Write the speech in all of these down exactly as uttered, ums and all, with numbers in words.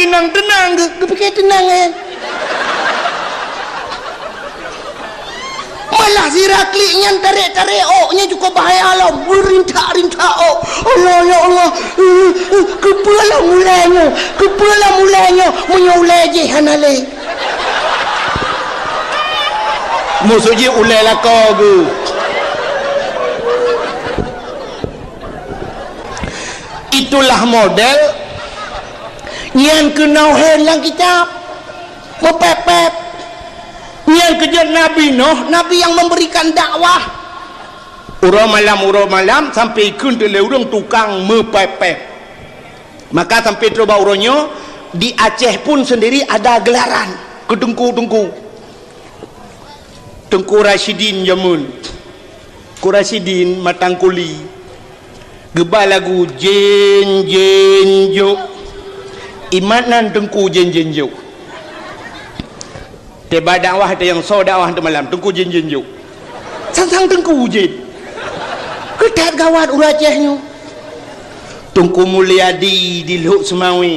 Teunang, teunang, geu-, geupike teunang, eh. Malah sira klik nyan tarek-tarek ôk, nyan cukôp bahaya lom. Rintak-rintak ôk. Allah, ya Allah. Eh, eh, keupeue lom ulèe nyoe? Keupeue lom ulèe nyoe? Meunyoe ulèe jih hana lé. Maksud jih ulèe lakoe geuh. Itulah model nyan keunoe hèn lam kitab. Meupèp-pèp. Nyan keujeuet Nabi Nuh, Nabi nyang memberikan dakwah. Uroe malam, uroe malam, sampoe ikheun teuk lé ureueng tukang meupèp-pèp. Maka sampoe trok bak uroe nyoe, di Aceh pun sendiri ada gelaran keu teungku-teungku. Teungku Rasyidin jameun. Teungku Rasyidin Matang Kuli. Geuba lagu Jén Jén Jok. Imat nan Teungku Jén Jén Jok. Tiba dakwah teuh nyang soe dakwah teuh malam, Teungku Jén Jén Jok. Sang-sang Teungku Jén. Keutat gawat ureueng Aceh nyoe. Teungku Mulyadi di Lhok Seumawe.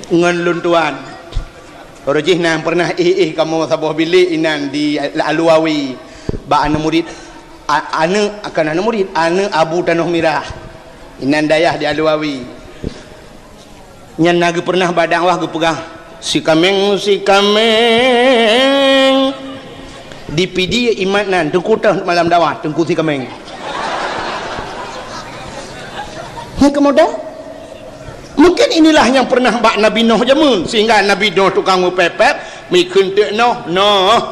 Ngon lôn tuan. Uroe jih na pernah éh-éh kamoe saboh bilék inan di Aluwawi. Bak aneuk murit, a-, aneuk, kon aneuk murit, aneuk Abu Tanoh Mirah. Inan dayah di Aluwawi. Nyan na geupeurnah bak dakwah geupeugah, "Sikaméng, sikaméng." Di Pidie imat nan, Teungku teuh malam dakwah, Teungku Sikaméng. Nyang keumudian, mungkin inilah nyang pernah bak Nabi Nuh jameun, sehingga Nabi Nuh tukang meupèp-pèp, meukheun teuk Nuh, Nuh,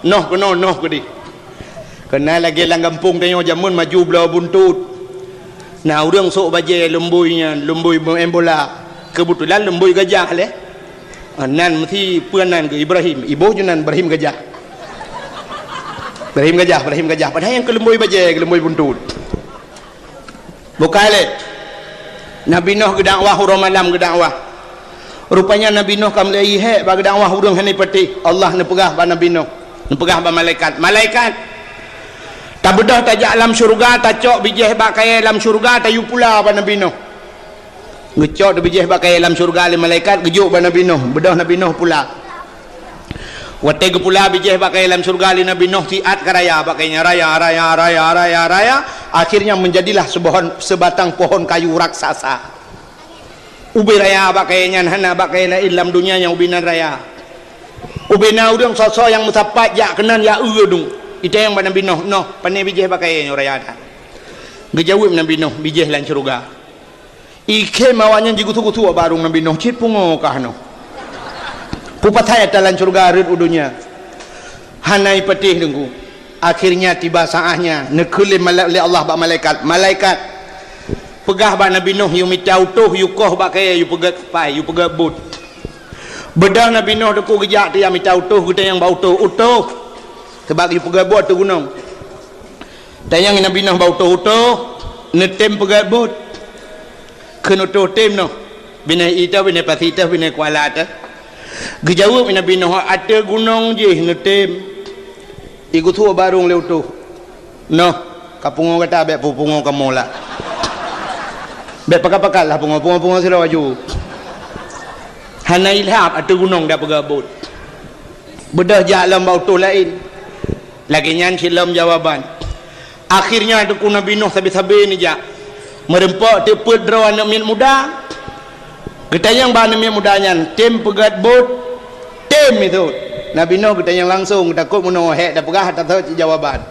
Nuh keunoe, Nuh keudeh. Keunan lagèe lam gampông tanyoe jameun maju bloe buntut. Na ureueng sôk bajèe lumbôi nyan, lumbôi meu'en bola. Keubeutulan lumbôi gajah lé. Ah, nan meusti peue nan geuh Ibrahim. Iboh ju nan Ibrahim Gajah. Ibrahim Gajah, Ibrahim Gajah. Padahai nyang keu lumbôi bajèe, keu lumbôi buntut. Bukai lé. Nabi Nuh geudakwah, uroe malam geudakwah. Rupanya Nabi Nuh ka mulai hék bak geudakwah ureueng hana patéh. Allah neupeugah bak Nabi Nuh, neupeugah bak malaikat, "Malaikat, tabeudôh tajak lam syeuruga, tacok bijéh bak kayèe lam syeuruga, tayue pula bak Nabi Nuh." Geucok bijéh bak kayèe lam syeuruga lé malaikat, geujok bak Nabi Nuh, beudôh Nabi Nuh pula. Watèe geupula bijéh bak kayèe lam syeuruga lé Nabi Nuh, siat ka raya bak kayèe nyan, raya, raya, raya, raya, raya. Akhirnya menjadilah seubohon, seubatang pohon kayu raksasa. Ubé raya bak kayèe nyan, hana bak kayèe laén lam donya nyang ubé nan raya. Ubé na ureueng soe-soe nyang meusapat jak keunan jak eu dum. Itanyong bak Nabi Nuh, "Nuh, pané bijéh bak kayèe nyoe raya that?" Geujaweueb Nabi Nuh, "Bijéh lam syeuruga." Ikhém awaknyan jigusok-gusok bak barong Nabi Nuh, "Cit pungo kah nyoe? Peue pasai ata lam syeuruga rhot u donya?" Hana ipatéh Teungku. Akhirnya tiba saatnya, neukheun lé mala-, lé Allah bak malaikat, "Malaikat, peugah bak Nabi Nuh yue mita utôh, yue koh bak kayèe, yue peugèt pai, yue peugèt bot." Beudôh Nabi Nuh Teungku geujak teuh jak mita utôh, geutanyong bak utôh, "Utôh, sabab yue peugèt bot ateueh gunong." Tanyong Nabi Nuh bak utôh, "Utôh, neutém peugèt bot?" Kheun utôh, "Tém Nuh." Binéh ie teuh, binéh pasi teuh, binéh kuala teuh. Geujaweueb Nabi Nuh, "Ateueh gunong jih neutém." Igusok barong lé utôh. "Noh, ka pungo gata, bèk peupungo kamoe lah. Bèk pakat-pakat lah pungo, pungo-pungo sidroe aju." Hana ilham ateueh gunong dak peugabot. Beudôh jak lom bak utôh laén. Lagèe nyan cit lom jawaban. Akhirnya Teungku Nabi Nuh sabe-sabe neujak. Meureumpok teuk peuet droe aneuk miet muda. Geutanyong bak aneuk miet muda nyan, "Tém peugèt bot?" "Tém," isut. Nabi Nuh geutanyong langsong, takot meunoe hék tapeugah, tatot cit jawaban.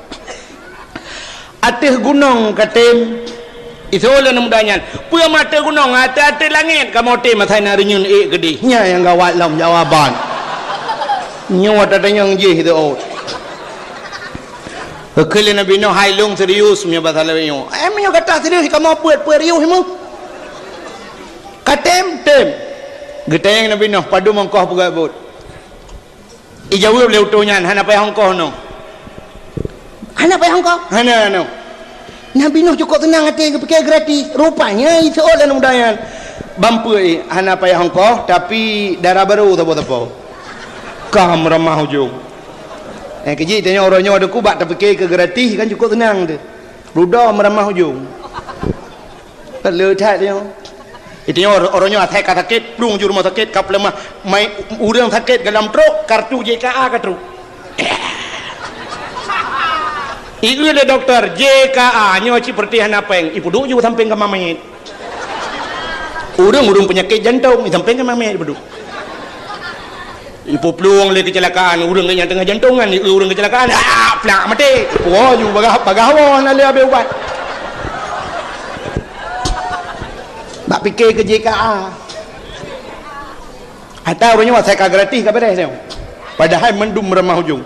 "Ateueh gunong ka tém?" Isut lé aneuk muda nyan, "Peue meuateueh gunong, ateueh-ateueh langèt kamoe tém asai na reunyeun ék keudeh." Nyan nyang gawat lom jawaban. Nyoe tatanyong jih teuôt. Geukheun lé Nabi Nuh, "Hai lôn serius meunyoe basa lawét nyoe." "Eh, meunyoe gata serius kamoe peuet-peuet riôh meuh." "Ka tém?" "Tém." Geutanyong Nabi Nuh, "Padum ongkoh peugèt bot?" Ijaweueb lé utôh nyan, "Hana payah ongkoh noh." "Hana payah ongkoh?" "Hana noh." Nabi Nuh cukôp seunang até geupike gratis. Rupanya isut lé aneuk muda nyan, "Ban peuet, hana payah ongkoh, tapi dara barô sapo-sapo." Ka meuramah ujong. Eh, keujih tanyoe uroe nyoe Teungku bak tapike keu gratis kan cukôp seunang teuh. Bludoe meuramah ujong. Kan le that nyoe. Itu nyoe, ureuëng nyoe asai ka sakét, plueng ju rumoh sakét, ka peuleumah. Mai ureuëng sakét dalam trok, kartu J K A ka trok. Ieu lé dokto, J K A nyoe cit peureutih hana péng, ipeuduek ju sampéng kama manyét. Ureuëng-ureuëng peunyakét jantong, sampéng kama manyét ipeuduek. Ipuplueng lé keucilakaan, ureuëng nyang teungoh jantongan, ureuëng keucilakaan, ah, plak maté. Ipuwoe ju bagah, bagah woe hana lé abéh ubat. Bak pike keu J K A. Ata ureuëng nyoe asai ka gratis ka beres nyoe. Padahai mandum ramah ujong.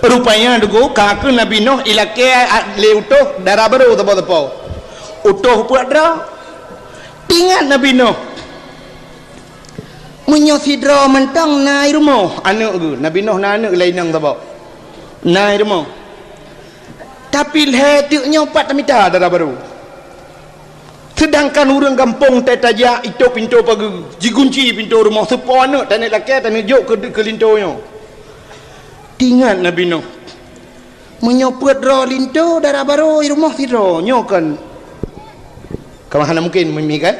Rupanya dulu ka keu Nabi Nuh ilakée lé utoh dara barô teupeu-teupeu. Utoh peuet droe. Ingat Nabi Nuh. Meunyoe sidroe mantong na i rumoh aneuëk geuh, Nabi Nuh na aneuëk laén nyang saboh. Na i rumoh. Tapi lhée teuk nyoe pat tamita dara barô. Seudangkan ureuëng gampông tajak itôp pintoe pageue, jigunci pintoe rumoh, seupôt aneuëk taneuk lakée taneuk jok keu, keu linto nyoe. Ingat Nabi Nuh. Meunyoe peuet droe linto dara barô i rumoh sidroe, nyoe kon. Ka hana mungken mimi kan?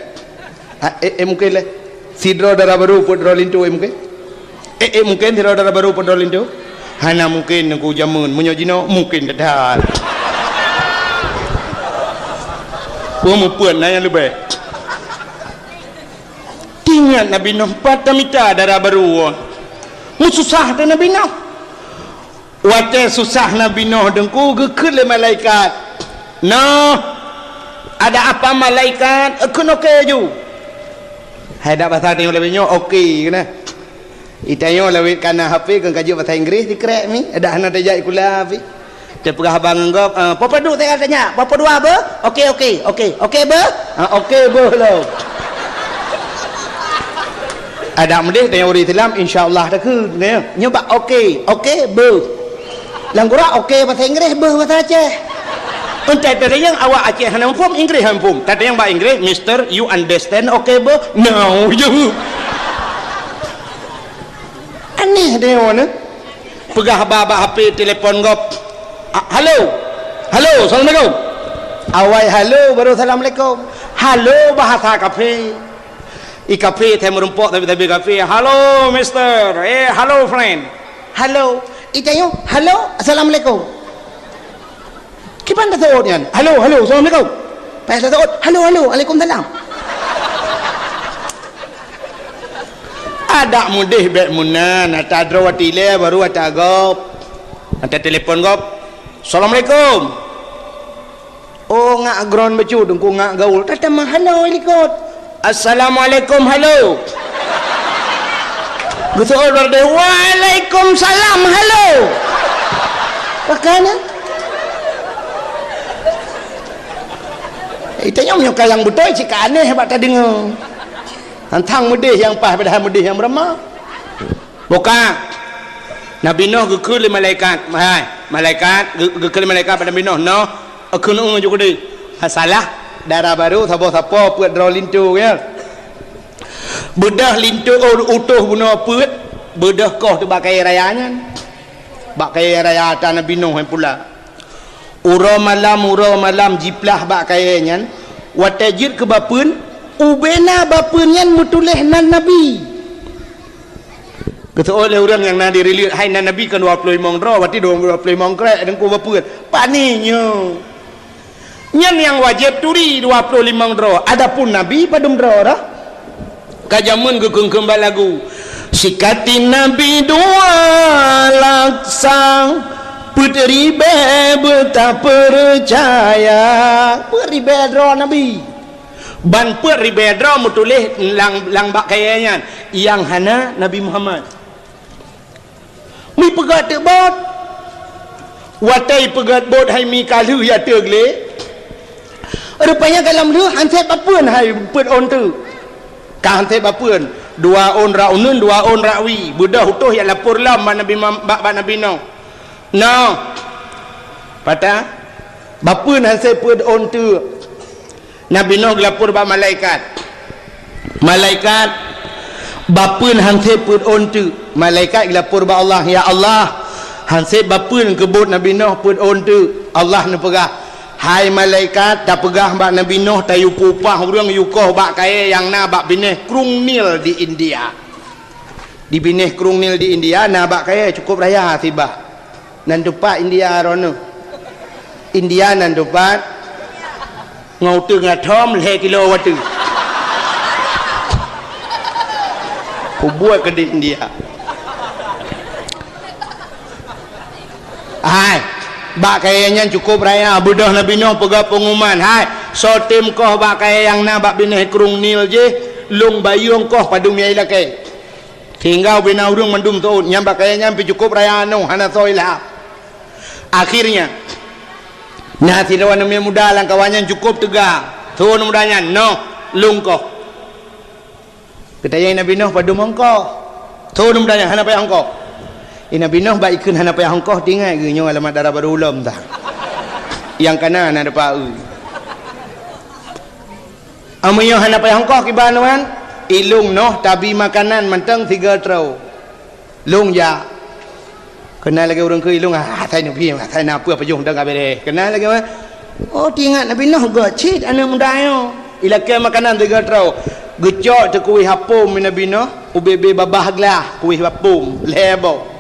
Ha, eh, eh, mungken lé. Sidroe dara barô peuet droe linto, eh, mungken? Eh, eh, mungken sidroe dara barô peuet droe linto? Hana mungken nunggu jameun. Meunyoe jinoe, mungken that-that. Peue meupeuet na nyang leubeh. Ingat Nabi Nuh pat tamita dara barô. Meususah teuh Nabi Nuh. Watée susah Nabi Nuh deungku geukheun lé malaikat. Nuh, ada apa malaikat? Eukheun oke ju. Hai dak basa tanyoe lawét nyoe oke keunoe. Itanyoe lawét kana H P keu kajeuet basa Inggris dikrek mi. Adak hana tajak sikula pih. Teupeugah haba ngon gob, eh, "Papa duek saya tanya, papa dua beuh?" "Oke, oke, oke. Oke beuh?" "Ah, oke beuh lom." Adak meudeh tanyoe ureuëng Islam, insya Allah takheun, ya. Nyoe bak oke, oke beuh. Lam gura oke bahasa Inggris, beuh bahasa Aceh. Entah teudeungoe awak Aceh hana muphom, Inggris hana muphom. Teudeungoe bak Inggris, "Mister, you understand oke beuh?" "No," jaweueb. Aneh deungoe nyoe. Peugah haba bak H P telepon gob. "Ah, halo. Halo, assalamualaikum." Awai halo baru assalamualaikum. Halo bahasa kafé. I kafé teuh meurumpok tapi-tapi kafé. "Halo, mister." "Eh, halo, friend." "Halo." I tanyoe, "Halo, assalamualaikum." Kiban taseuôt nyan? "Halo, halo, assalamualaikum." Pas taseuôt, "Halo, halo, alaikumsalam." Adak meudeh bék meunan, ata droe watée ilée baru ata gob. Ata telepon gob. "Assalamualaikum." Oh, ngak gron bacut, engku ngak gaul. Tatamah halo i likot. "Assalamualaikum, halo." Geuseuôt bak deh, "Waalaikumsalam, halo." Pakana? Itanyong nyoe ka nyang beutôi cit ka aneh bak tadeungoe. Hantang meudeh nyang paih padahai meudeh nyang meurama. Buka. Nabi Nuh geukheun lé malaikat. Hai, malaikat, geu-, geukheun lé malaikat bak Nabi Nuh, "Noh, eukheun ju keudeh." Masalah dara barô saboh sapo peuet droe linto, ya. Beudôh linto, oh, utoh bunoe peuet, beudôh koh teuh bak kayée raya nyan. Bak kayée raya ata Nabi Nuh nyan pula. Uroe malam, uroe malam jiplah bak kayée nyan, watée jeuet keu bapeuen, ubena bapeuen nyan meutuléh nan Nabi. Geuseuôt lé ureuëng nyang na di rileut, hai nan Nabi kan dua ploh limong droe, watée dua ploh limong krek deungku bapeuen. Pane nyoe. Nyan nyang wajéb turi dua ploh limong droe, adapun Nabi padum droe dah. Ka jameun geukheun-kheun bak lagu. Sikati Nabi dua laksa, peuet ribée beutapeucaya. Peuet ribée droe Nabi. Ban peuet ribée droe meutuléh lam, lam bak kayée nyan, nyang hana Nabi Muhammad. Mipeugét teuk bot. Watée peugét bot hai mi ka lheueh ya teuk lé. Rupanya gohlom lheueh han sép bapeuen hai peuet ôn teuk. Ka han sép bapeuen. Dua ôn rot uneuen, dua ôn rot wie. Beudôh utoh ya lapor lom bak Nabi Muham-, bak, bak Nabi Nuh. Noh. Patah. Bapeuen han sép peuet ôn teuk. Nabi Nuh geulapor bak malaikat. "Malaikat, bapeuen han sép peuet ôn teuk." Malaikat geulapor bak Allah, "Ya Allah, han sép bapeuen keu bot Nabi Nuh peuet ôn teuk." Allah neupeugah, "Hai malaikat, tapeugah bak Nabi Nuh tayue peupah ureuëng yue koh bak kayée nyang na bak binéh Krueng Nil di India." Di binéh Krueng Nil di India na bak kayée cukup raya sibah. Nan teupat India droeneueh. India nan teupat ngon uteuen ngon thom lhée kilo watée. Kubuet keu di India. Hai, bak kayée nyan cukup raya, beudôh Nabi Nuh peugah peunguman, "Hai, soe tem koh bak kayée nyang na bak binéh Krueng Nil jih, lôn bayeue koh padum nyang ilakée." Sehingga ubena ureuëng mandum teuôt, nyang bak kayée nyan pih cukup raya aneuk, hana soe ilham. Akhirnya, na sidroe aneuk muda lam kawan nyan cukup teuga. Soe aneuk muda nyan, "Noh, lôn koh." Geutanyong Nabi Nuh, "Padum ongkoh?" Soe aneuk muda nyan, "Hana payah ongkoh." Nabi Nuh bak ikheun hana payah ongkoh, teuingat geuh nyoe alamat dara barô ulôn tah. Nyang kana na depa eu. Meunyoe hana payah ongkoh kiban nyan, ilôn Nuh tabi makanan mantong sigoe troe. Lôn jak. Keunan lagée ureuëng keu ilôn, ah, asai neubi, asai na peue pajoh dang ka beres. Keunan lagée, oh, teuingat Nabi Nuh gét cit aneuk muda nyoe. Ilakée makanan sigoe troe. Geucok teuh kuweh apom Nabi Nuh, ubé-bé babah glah kuweh apom, lhée boh.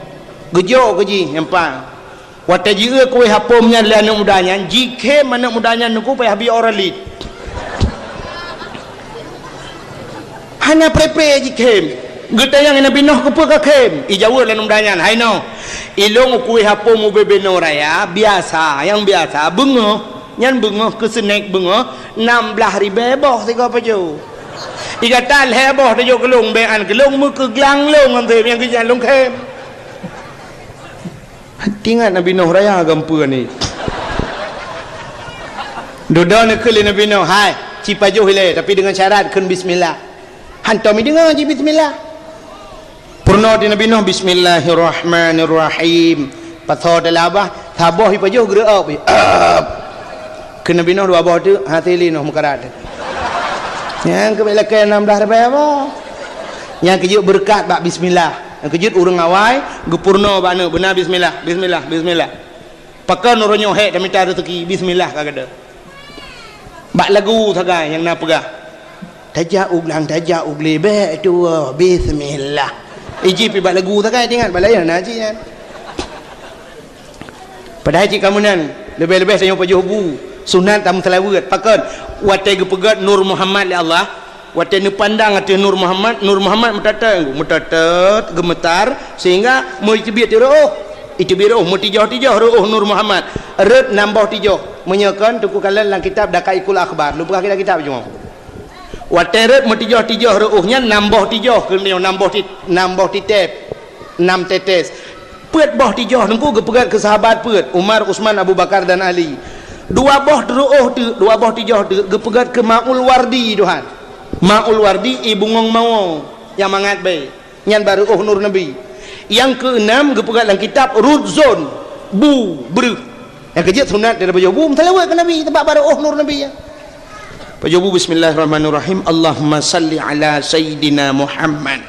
Geujok keu jih nyang pang. Watée jieu kuweh apom nyan lé aneuk muda nyan, jikhém aneuk muda nyan teungku payah bi ora lit. Hana prepe jikhém. Geutanyong Nabi Nuh, "Keupeue kakhém?" Ijaweueb lé aneuk muda nyan, "Hai Nuh, ilôn kuweh apom ubé-bé noe raya, biasa, nyang biasa, beungoh. Nyan beungoh keu seunek beungoh, nam blaih ribée boh sigoe pajoh. Igata lhée boh tajok keu lôn, bék an keu lôn meukeuglang lôn ngon seb nyang keujan lôn khém." Teuingat Nabi Nuh raya gampeue ni. Dudoe neukheun lé Nabi Nuh, "Hai, ci pajoh ilée, tapi deungon syarat kheun bismillah." Hantom ideungoe ji bismillah. Peurunoe di Nabi Nuh, "Bismillahirrahmanirrahim." Pasoe teulabah, saboh ipajoh geureu'ob. Keu Nabi Nuh dua boh teuk, hase lé Nuh meukarat. Nyang keubiet lakée nam blaih ribée boh. Nyang keujeuet beureukat bak bismillah. Nyang keujeuet ureuëng awai geupeurunoe bak aneuk beuna bismillah, bismillah, bismillah. Pakon uroe nyoe hék tamita reuseuki, bismillah ka geuda. Bak lagu sagai nyang na peugah, "Tajak u glang, tajak u glé, bék tuwoe, bismillah." Iji pi bak lagu sagai teuingat, bak laén na cit nyan. Padahai cit kamoe nan, leubeh-leubeh tanyoe pajoh bu, sunat tameuseulaweuet. Pakon? Watée geupeugét Nur Muhammad lé Allah, watée neupandang ateueh Nur Muhammad, Nur Muhammad meutatôt, meutatôt, geumeutar, sehingga meuteubiet reuôh. Iteubiet reuôh, meutijoh-tijoh reuôh Nur Muhammad. Rot nam boh tijoh. Meunyoe kon, teungku kalon lam kitab Daqaiqul Akhbar. Lôn peugah kitab-kitab cuma. Watée rot meutijoh-tijoh reuôh nyan nam boh tijoh, keuneuk nam boh ti-, nam boh titép, nam tetes. Peuet boh tijoh teungku geupeugét keu sahabat peuet, Umar, Utsman, Abu Bakar dan Ali. Dua boh reuôh teuk, dua boh tijoh teuk geupeugét keu Maul Wardi, Tuhan. Maul Wardi, ie bungong mawö nyang mangat bée. Nyan bak reuôh Nur Nabi. Nyang keuenam geupeugét lam kitab Rudzon, bu, breuh. Nyang keujeuet sunat daripada bu, meuseulaweuet keu Nabi, sabab bak reuôh Nur Nabi nyan. Pajoh bu, bismillahirrahmanirrahim. Allahumma salli ala Sayyidina Muhammad.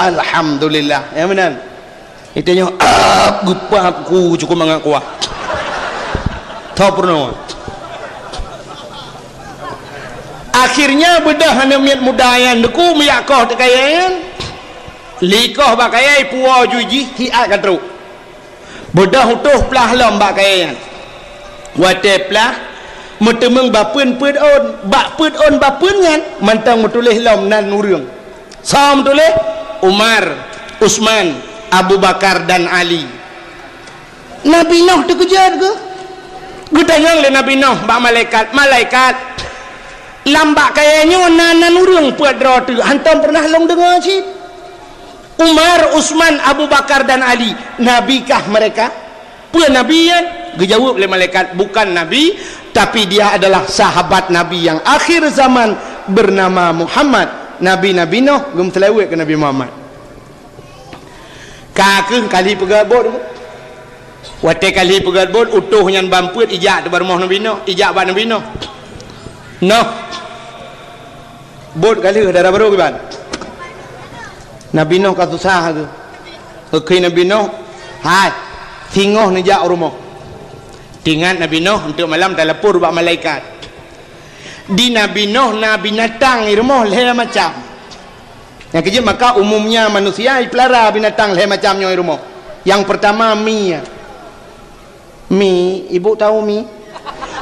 Alhamdulillah. Nyang meunan. Iteunyong, ap, geupap ku cukup mangat kuah. Tho peurunoe. Akhirnya beudôh aneuk miet muda nyan teungku meuyak koh teuh kayée nyan. Likoh bak kayée puwoe ju jih hiat ka trok. Beudôh utoh plah lom bak kayée nyan. Watée plah, meuteumeung bapeuen peuet ôn, bak peuet ôn bapeuen nyan mantong meutuléh lom nan ureuëng. Soe meutuléh? Umar, Utsman, Abu Bakar dan Ali. Nabi Nuh teukeujot geuh. Geutanyong lé Nabi Nuh bak malaikat, "Malaikat, lam bak kayée nyoe na nan ureuëng peuet droe teuk, hantom peureunah lôn deungoe cit. Umar, Utsman, Abu Bakar dan Ali, nabikah mereka?" Peue nabi nyan? Geujaweueb lé malaikat, "Bukan nabi, tapi dia adalah sahabat Nabi yang akhir zaman bernama Muhammad." Nabi-nabi Nuh geumeuseulaweuet keu Nabi Muhammad. Ka kheueh kali peugét buet. Watée kali peugét buet, utoh nyan ban peuet ijak teuh bak rumoh Nabi Nuh, ijak bak Nabi Nuh. Noh. Buet ka lheueh dara barô kiban. Nabi Nuh ka susah geuh. Geukheun Nabi Nuh, "Hai, singoh neujak u rumoh. Ingat Nabi Nuh, untuk malam talapor bak malaikat. Di Nabi Nuh na binatang i rumoh lhèe macam. Nyang keujeuet maka umumnya manusia ipeulara binatang lhèe macam nyoe i rumoh. Yang pertama mi. Mi, ibu tahu mi?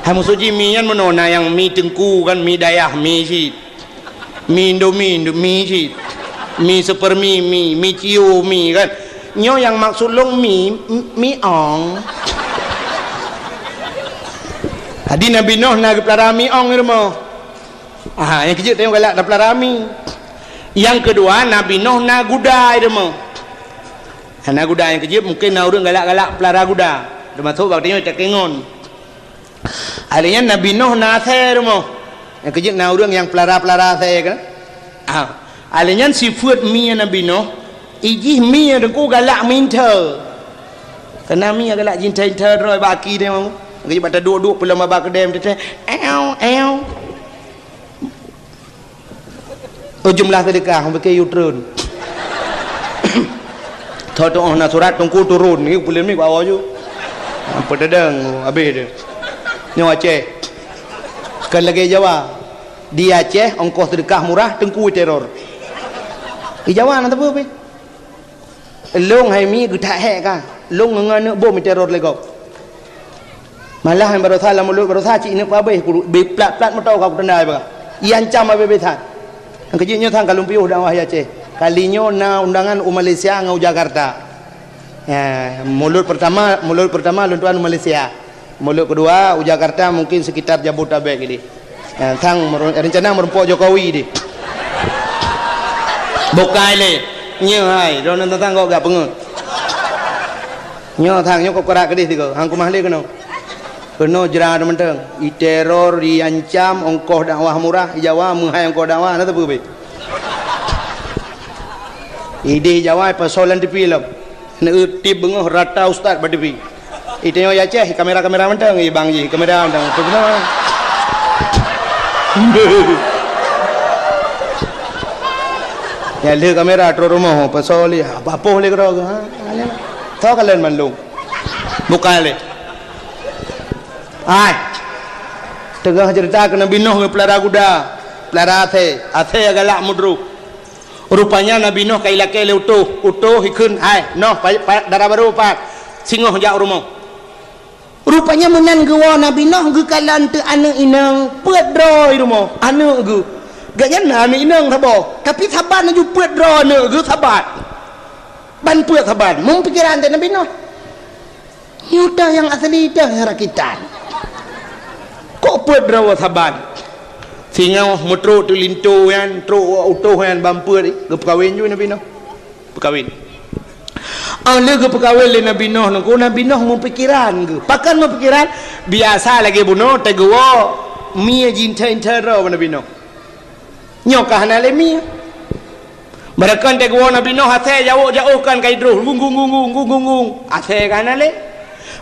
Hai musoji mi nyan meunoe na nyang mi teungku kan, mi dayah mi cit. Mi Indomie, Indo-, mi cit. Mi Supermi, mi, mi Cio, mi kan. Nyoe nyang maksud lôn mi, m-, mi ong. Jadi Nabi Nuh na geupeulara mi ong i rumoh. Aha, nyang keujeuet tanyoe galak tapeulara mi. Nyang keudua, Nabi Nuh na guda i rumoh. Hana guda nyang keujeuet, mungkin na ureueng galak-galak peulara guda. Teumasok bak tanyoe takengon. Alèh nyan Nabi Nuh na asèe i rumoh. Nyang keujeuet na ureueng nyang peulara-peulara asèe kan. Ah. Alèh nyan sifeuet mi Nabi Nuh, ijih mi teungku galak meuinta. Keureuna mi galak jinta-inta droe bak aki deh mamu. Nyang keujeuet bak taduek-duek peulom bak keudè teuh. Ew, ew. Oh, jumlah seudeukah, bukon yue treun. Tho tu'oh na surat teungku turun, ni peuleueh mi bak awak ju. Apa tadang, habéh deh. Nyoe Aceh. Kan lagèe Jawa. Di Aceh, ongkoh seudeukah murah, teungku teror. Di Jawa na teupeu pih. Lôn hai mi geutak hék ka. Lôn ngon aneuk bom teror lé gob. Malah nyang barosa lam mulod barosa cit ineuk pabéh kulu, biplat-plat meuto ka kutanda bak. Iancam habéh-habéh that. Nyang keujeuet nyoe sang ka lôn piôh dakwah di Aceh. Kali nyoe na undangan u Malaysia ngon u Jakarta. Ya, mulod pertama, mulod pertama lôn tuan u Malaysia. Mulod keudua u Jakarta mungkin sekitar Jabodetabek idéh. Ya, sang meureu-, rencana meurumpok Jokowi deh. Bukai lé. Nyoe hai, droeneuh teuntang kok gak peungeut. Nyoe sang, nyoe kok kerak keudéh tiga. Hang kumah lé keunoe. Keunoe jra mantong. Iteror, iancam, ongkoh dakwah murah, i Jawa meuhai ongkoh dakwah, na teupeu pih. Idéh Jawa pasoe lam T V lom. Neutip beungoh rata ustaz bak T V. Itanyoe di Aceh, kamera-kamera mantong, eh, bang jih, kamera mantong. Tu beuna. Ya, lheueh kamera, trok rumoh, pasoe lé, ha, bapoh lé keudroe, ha, ha, nyan. Tho kalon mandum. Bukan lé. Hai. Teungoh ceurita keu Nabi Nuh geupeulara guda, peulara asèe, asèe galak meudroh. Rupanya Nabi Nuh ka ilakèe lé utôh, utôh ikheun, "Hai, noh, pa-, pa-, dara barô pat, singoh jak u rumoh." Rupanya meunan geuwoe Nabi Nuh geukalon teuk aneuk inong peuet droe i rumoh, aneuk geuh. Gobnyan na aneuk inong saboh, tapi saban laju peuet droe aneuk geuh saban. Ban peuet saban, meupikeran teuh Nabi Nuh. Nyoe toh nyang asli, toh nyang rakitan. Kok peuet droe saban? Singoh meutrok teulinto nyan, trok utôh nyan ban peuet, geupeukawen ju Nabi Nuh. Peukawen. Oh, lheueh geupeukawen lé Nabi Nuh nyan, Nabi Nuh meupikeran geuh. Pakon meupikeran? Biasa lagèe bunoe teugeuwoe mie jinta-inta droe bak Nabi Nuh. Nyoe ka hana lé mie. Barokon teugeuwoe Nabi Nuh asèe jawok-jawok kan ka idroh, gung, gung, gung. Asèe ka hana lé.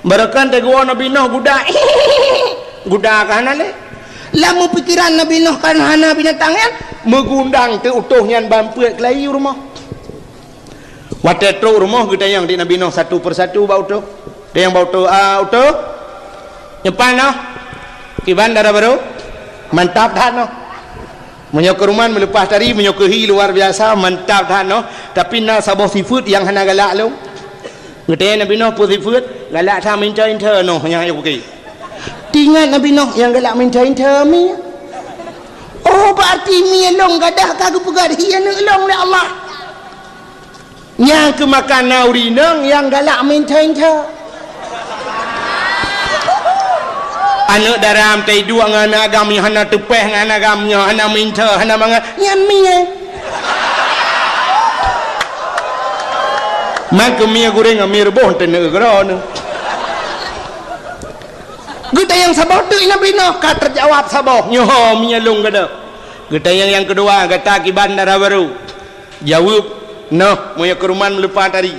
Barokon teugeuwoe Nabi Nuh guda, guda ka hana lé. Lam pikeran Nabi Nuh kan hana binatang nyan, meugundang teuk utôh nyan ban peuet keulayi u rumoh. Watèe trok u rumoh geutanyong di Nabi Nuh satu persatu bak utôh. Tanyong bak utôh, "Ah, utôh? Nyoe pat noh? Kiban dara barô? Mantap that noh." Meunyoe keuruman meuleupah tari, meunyoe keuhi luar biasa, mantap that noh. Tapi na saboh sifeuet nyang hana galak lôn. Geutanyong Nabi Nuh peue sifeuet, galak that meuinta-inta noh nyang ayah kukée. Teuingat Nabi Nuh nyang galak meuinta-inta mie. Oh, berarti mie lôn gadoh ka geupeugah hi aneuk lôn lé Allah. Nyang keumakan na ureueng inong nyang galak meuinta-inta. Aneuk dara meutai duek ngon aneuk agam nyang hana teupeh ngon aneuk agam nyoe, hana meuinta, hana mangat, nyan mie. Man keu mie gureng ngon mie reubôh teuneuk keudroe nyoe. Geutanyong saboh teuk Nabi Nuh ka teujawab saboh, "Nyoe ho mie lôn gadoh." Geutanyong nyang keudua, "Gata kiban dara barô?" Jaweueb, "Noh, meunyoe keuruman meuleupah tari,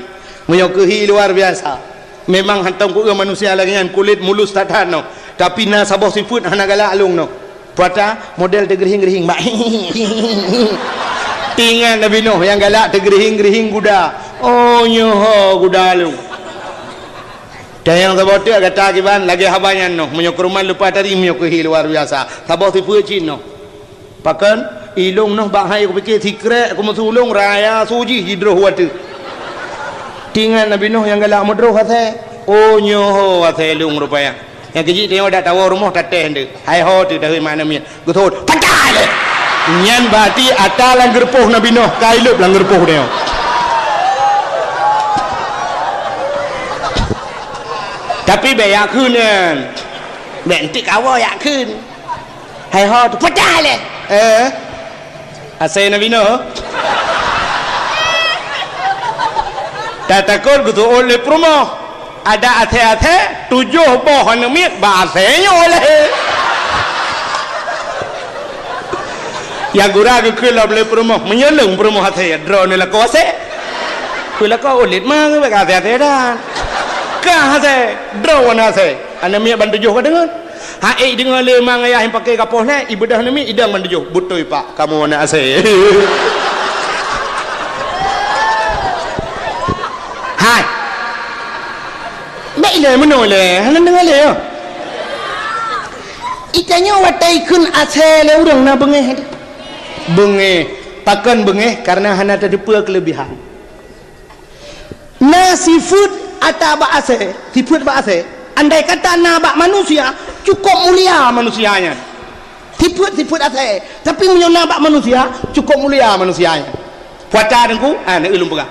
meunyoe keuhi luar biasa. Memang hantom kueu manusia lagée nyan, kulét mulus that-that noh, tapi na saboh sifeuet hana galak lôn noh." Puata model teugeurihing-geurihing bak. Teuingat Nabi Nuh nyang galak teugeurihing-geurihing guda. Oh, nyoe ho guda lôn. Tanyong saboh teuk gata kiban lagée haba nyan noh, meunyoe keuruman lupa tadi, meunyoe keuhi luar biasa. Saboh sifeuet cit noh. Pakon? Ilong noh bak hai kupike sikrek, kumeusulong raya suji jidroh watée. Tingat Nabi Nuh nyang galak meudroh asai. Oh, nyoe ho asai lông rupaya. Nyang keujih tanyoe dak tawoe rumoh tatéh nde. Hai ho teu dahôi mana miet. Geuthot, "Pakai lé!" Nyan bati ata lam geureupoh Nabi Nuh, ka ileueb lam geureupoh nyoe. Tapi bék yak kheun nyan. Bék entik kawa yak kheun. Hai ho tu, "Pakai lé!" Eh? Asai Nabi Nuh. Tatakot geutuot lé peurumoh. Ada asai-asai, tujoh boh aneuk miet bak asai nyoe lé. Ya gura geukheun lom lé peurumoh, meunyoe leueng peurumoh asai, droeneuh lakoe asai. Keu lakoe ulét ma geubek asai-asai dan. Kah asai, droeneuh asai. Aneuk miet ban tujoh ka deungon. Hai deungoe lé mang ayah nyang paké gapoh lé, ibeudoh aneuk miet idong ban tujoh. Beutôi pak, kamoe aneuk asai. Hai. Bék ilée meunoe lé, hana deungoe lé, yo. Itanyoe watée ikheun asai lé ureuëng na beungéh. Beungéh. Pakon beungéh? Karena hana tateupeue keuleubihan. Na sifeuet ata bak asai, sifeuet bak asai. Andai kata na bak manusia, cukôp mulia manusia nyan. Sifeuet-sifeuet asai, tapi meunyoe na bak manusia, cukôp mulia manusia nyan. Puata Teungku, ah, na ulôn peugah.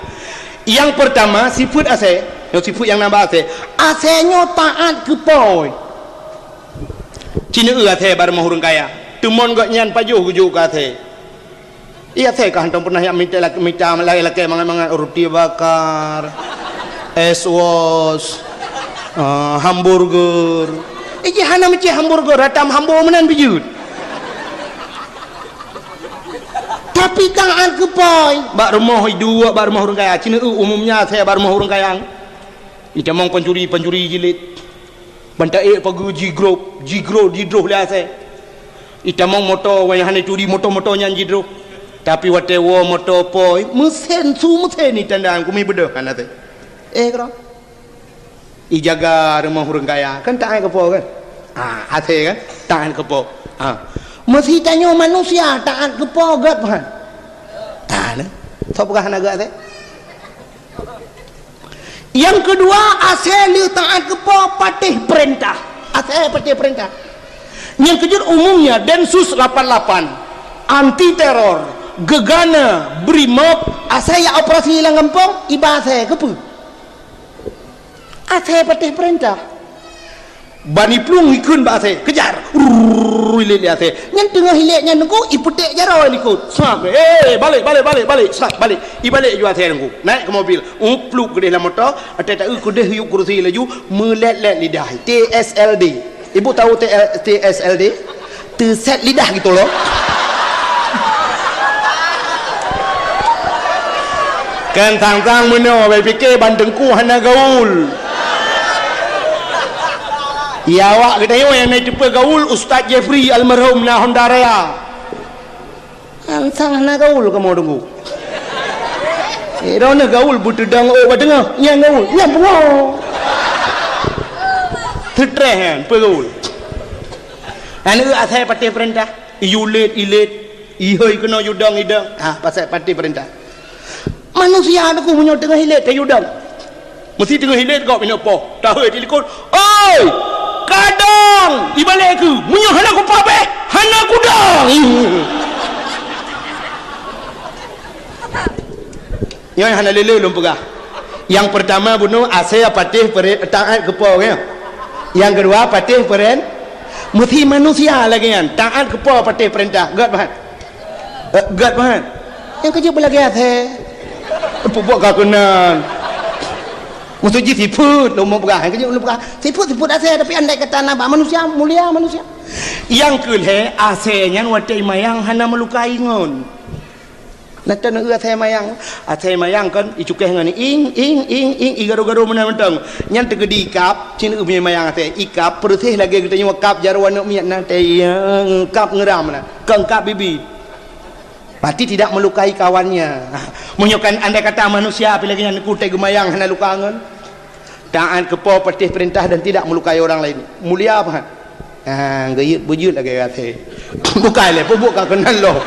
Nyang peurtama, sifeuet asai, nyoe sifeuet nyang na bak asai. Asai nyoe taát keu po. Ci neueu asai bak rumoh ureuëng kaya. Teumon gobnyan pajoh geujok keu asai. Iya, asai ka hantom pernah jak mita lak-, mita lakée-lakée mangat-mangat, roti bakar, es wos, ah, hamburger. Eh, jih hana meucéh hamburger, ratam hambo meunan bijut. Tapi taát keu po. Bak rumoh iduek, bak rumoh ureuëng kaya. Ci neueu umumnya asai bak rumoh ureuëng kaya. Itamong pancuri-pancuri jilid. Ban taék pageue jigrob, jigrob, jidroh lé asai. Itamong moto, wayah hana ituri moto-moto nyan jidroh. Tapi watée woe moto po, meusen su meusen itandaan kumi beudôh kan asai. Eh, keudroe. Ijaga rumoh ureuëng kaya, kan taát keu po kan? Ah, asai kan? Taát keu po. Ah. Meusi tanyoe manusia taát keu po gét, Tuhan. Taát, eh? Soe peugah hana gét asai? Nyang keudua, asai lheueh taát keu po patéh peurintah. Asai patéh peurintah. Nyang keujeuet umumnya Densus lapan lapan, anti teror, gegana, Brimob, asai jak operasi lam gampông, iba asai keupeue? Asai patéh peurintah. Ban iplueng ikheun bak asai, "Kejar!" Rrrr, ilét lé asai. Nyan teungoh ilét nyan Teungku, ipeuték jaroe likot. Sab, "Eh, balek, balek, balek, balek!" Sab, balek. Ibalek ju asai Teungku. Naik keu mobil. Upluk keudeh lam moto, até taeu keudeh yub kurusi laju, meulét-lét lidah. T S L D. Ibu tahu T L, T S L D? Teuset lidah gitu loh. Kan sang-sang meunoe, bai pike ban Teungku hana gaul. Ya, awak geutanyoe nyang na teupeue gaul, Ustaz Jeffrey almarhum na Honda Raya. Kan sang hana gaul kamoe Teungku. Eh, droeneuh gaul beuteudong ôk bak teungoh, nyang gaul, nyang pungo. Seutreh nyan, peue gaul. Aneuk asai patéh peurintah, iyue lét, ilét, ihôi keunoe yue dong, idong. Ha, pasai patéh peurintah. Manusia Teungku meunyoe teungoh ilét, tayue dong. Meusi teungoh ilét gob inong poh, tahôi di likot, "Oi, ka dong!" Ibalek keu, "Meunyoe hana kupa béh, hana kudong!" Nyoe hana lé-lé lôn peugah. Nyang peurtama bunoe asai patéh peuren-, taát keu po, ya. Nyang keudua patéh peuren-, meusi manusia lagée nyan, taát keu po patéh peurintah. Gét, Pak? Eh, gét, Pak? Nyang keujeuet beulagée asai. Peubuet ka keunan. Maksud jih sifeuet, lôn peugah. Nyang keujeuet lôn peugah. Sifeuet, sifeuet asai, tapi andai kata na bak manusia, mulia manusia. Nyang keu lhée, asai nyan watée imayang hana meulukai ngon. Nah, taneuk asai mayang. Asai mayang kan, icukéh ngon ing, ing, ing, ing, igaro-garo meunan mantong. Nyan teugeudi ikab, cit imayang asai. Ikab, peureuséh lagée geutanyoe kab jaroe aneuk miet na, tayang, kab ngeuram na. Kon kab bibi. Berarti tidak melukai kawannya. Meunyoe kan andai kata manusia, apalagi nyan kutai geumayang hana luka ngon. Taat keu Po, patuh peurintah dan tidak melukai orang lain. Mulia apa? Ha, geuyeuet beujeuet lagèe gaséh. Bukai lé, peubuet ka keunan lom.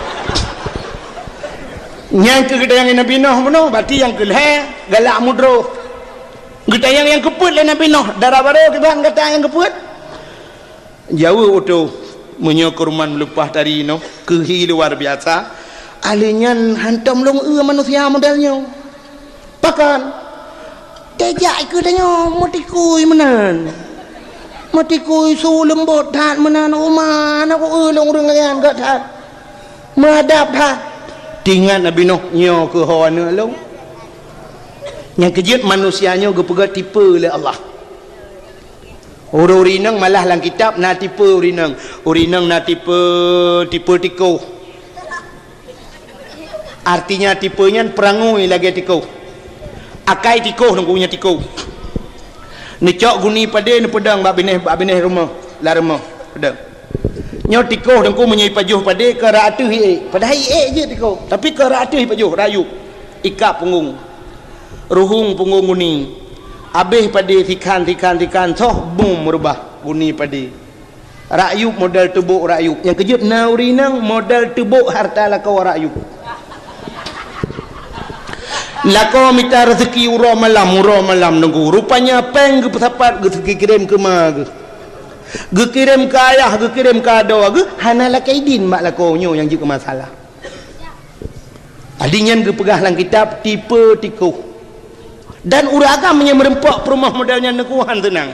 Nyang keu geutanyong Nabi Nuh bunoe, berarti nyang keu lhèe galak mudroh. Geutanyong nyang keupeuet lé Nabi Nuh, dara barô kiban gata nyang keupeuet. Jaweueb utôh, meunyoe keuruman meuleupah tari nyoe, keuhi luar biasa. Ahli nyan hantom lôn eu manusia model nyoe. Pakon? Teuh jak keu tanyoe meutikui meunan. Meutikui su leumbot that meunan, uma, na ku eu lôn ureueng laén gét that. Meuadab that. Teuingat Nabi Nuh, nyoe keuh ho aneuk lôn. Nyang keujeuet manusia nyoe geupeugah tipe lé Allah. Ureueng-ureueng inong malah lam kitab na tipe ureueng inong. Ureueng inong na tipe, tipe tikoh. Artinya tipe nyan peurangui lagèe tikoh. Akai tikoh, teungku, nyan tikoh. Neucok guni padé neupeudong bak binéh, bak binéh rumoh, lam rumoh peudong. Nyoe tikoh, teungku, meunyoe ipajoh padé ka rot ateueh iék. Padahai iék jeuet tikoh, tapi ka rot ateueh ipajoh, rot yup. Ikab punggong. Ruhueng punggong guni. Abéh padé sikhan, sikhan, sikhan, soh bum reubah guni padé. Rot yup model teubok rot yup. Nyang keujeuet na ureueng inong model teubok harta lakoe rot yup. Lakoe mita raseuki uroe malam, uroe malam teungku. Rupanya péng geupeusapat geukirém keu ma geuh. Geukirém keu ayah, geukirém keu adoe geuh, hana lakèe idin bak lakoe nyoe nyang jeuet keu masalah. Adi nyan geupeugah lam kitab tipe tikoh. Dan ureueng agam nyang meureumpok peurumoh model nyan teungku han seunang.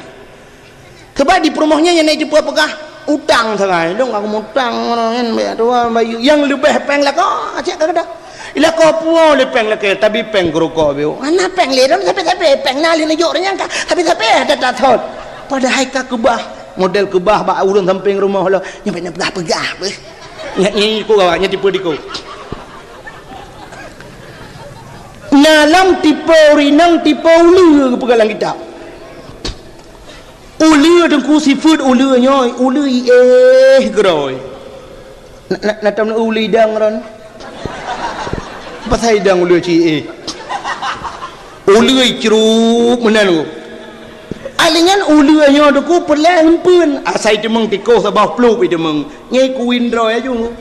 Sabab di peurumoh nyan nyang na jipeugah utang sagai. Dong aku mutang ngon nyan, bèk tuan bayeue. Nyang leubeh péng lakoe, cit ka keudeh. Lakoe puwoe lé péng lakèe, tapi péng keurukok biôh. Hana péng lé, dong sabe-sabe péng na lé neujok ureueng nyan ka. Sabe-sabe ada tathon. Padahai ka keubah. Model keubah bak ureueng sampéng rumoh lo. Nyan bèk neupeugah-peugah beuh. Nyan, nyan iko gawat, nyan tipe tikoh. Na lam tipe ureueng inong, tipe uleue geupeugah lam kitab. Uleue teungku sifeuet uleue nyoe, uleue iéh keudroe. Na, na, na tom uleue idang ron. Pasai idang uleue ci iéh. Uleue icrup meunan ku. Ahli nyan uleue nyoe teungku peureulèe eumpeuen. Asai teumeung tikoh saboh plup iteumeung. Nyan kuwin droe aju.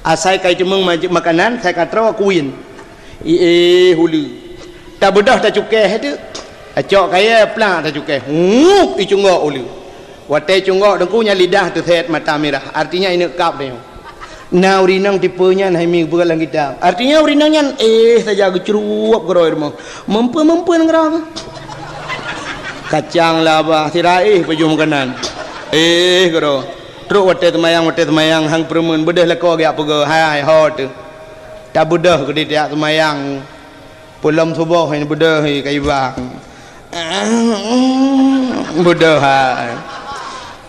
Asai ka iteumeung ma-, makanan, sai ka troe kuwin. Iéh uleue. Tabeudôh tacukèh teuk. Tacok kayèe plak tacukèh. Hup, icunggok uleue. Watèe icunggok teungku nyan lidah teusèt mata mirah. Artinya ineuk kab tanyoe. Na ureueng inong tipe nyan hai mi geupeugah lam kitab. Artinya ureueng inong nyan éh saja geucruwop keudroe rumoh. Meumpeuen-meumpeuen keudroe. Kacang laba sira éh pajoh makanan. Éh keudroe. Trok watèe seumayang, watèe seumayang han peureumeun beudôh lakoe geujak peugah, "Hai, ho teuh." Tabeudôh keudéh tajak seumayang. Peulom suboh nyan beudôh hai ka iba. Beudôh hai.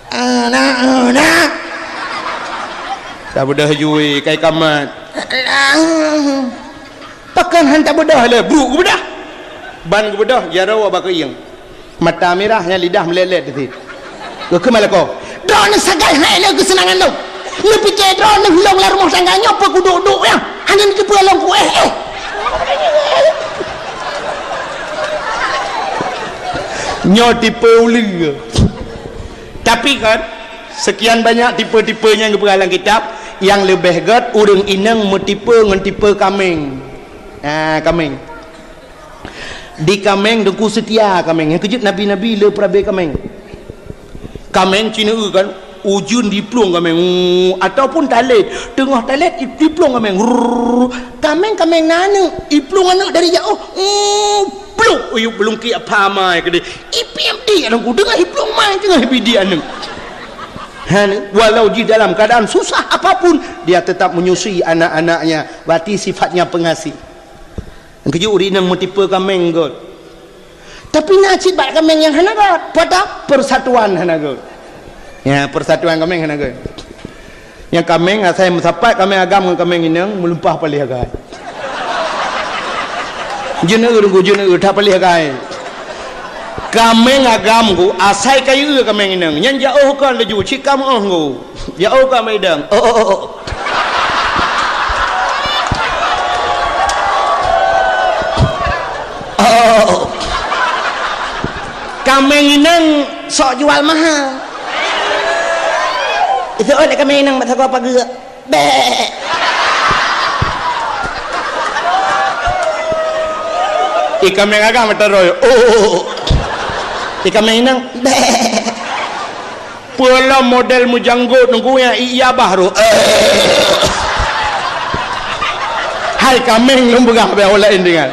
Anak, anak. Tabeudôh jui kai kamat. Pakon han tabeudôh lé, brok geubeudôh. Ban geubeudôh, jaroe bak keuieng. Mata mirah nyan lidah meulèt-lèt teuh. Geukheun bak lakoe, "Droeneuh sagai hai lé keuseunangan lôn. Neupike droeneuh lôn lam rumoh tangga nyoe peu kuduek-duek nyan. Hana neuteupeue lôn kuéh éh." Nyoe tipe uleue. Tapi kan, sekian banyak tipe-tipe nyang geupeugah lam kitab, nyang leubeh gèt ureueng inong meutipe ngon tipe kaméng. Ah, kaméng. Di kaméng teungku seutia kaméng. Nyang keujeuet nabi-nabi le peurabé kaméng. Kaméng ci neu kan, ujeuen diplueng kaméng. Uu, ataupun talét, teungoh talét diplueng kaméng. Rrrr. Kaméng, kaméng na aneuk, iplueng aneuk dari jaoh. Uu, pluek, uyup beulungkiek pha mai keudéh. Ipiep di aneuëk ku, teungoh iplueng mai, teungoh ipiep di aneuk. Ha, walau di dalam keadaan susah apapun, dia tetap menyusui anak-anaknya. Berarti sifatnya pengasih. Nyang keujeuet ureueng inong meutipe kaméng gèt. Tapi na cit bak kaméng nyang hana gèt. Peue teuh? Persatuan hana gèt. Ya, persatuan kaméng hana gèt. Nyang kaméng asai meusapat kaméng agam ngon kaméng inong meulumpah paléh agai. Jeuneu teungku, jeuneu that paléh agai. Kaméng agam ku asai kayue kaméng inong. Nyan jaoh kon laju cit ka meuoh ku. Ya, oh, ka meudang. Oh, oh, oh, oh. Oh, oh, oh, oh. Kaméng inong sok jual mahal. Iseuôt lé kaméng inong bak sagoe pageue. Bek. Ié kaméng agam meutarôi. Oh. Ié kaméng inong. Bek. Peue lom model meujanggot nunggu nyang ié abah roh. Hai kaméng lôn peugah bak ureueng laén deungon.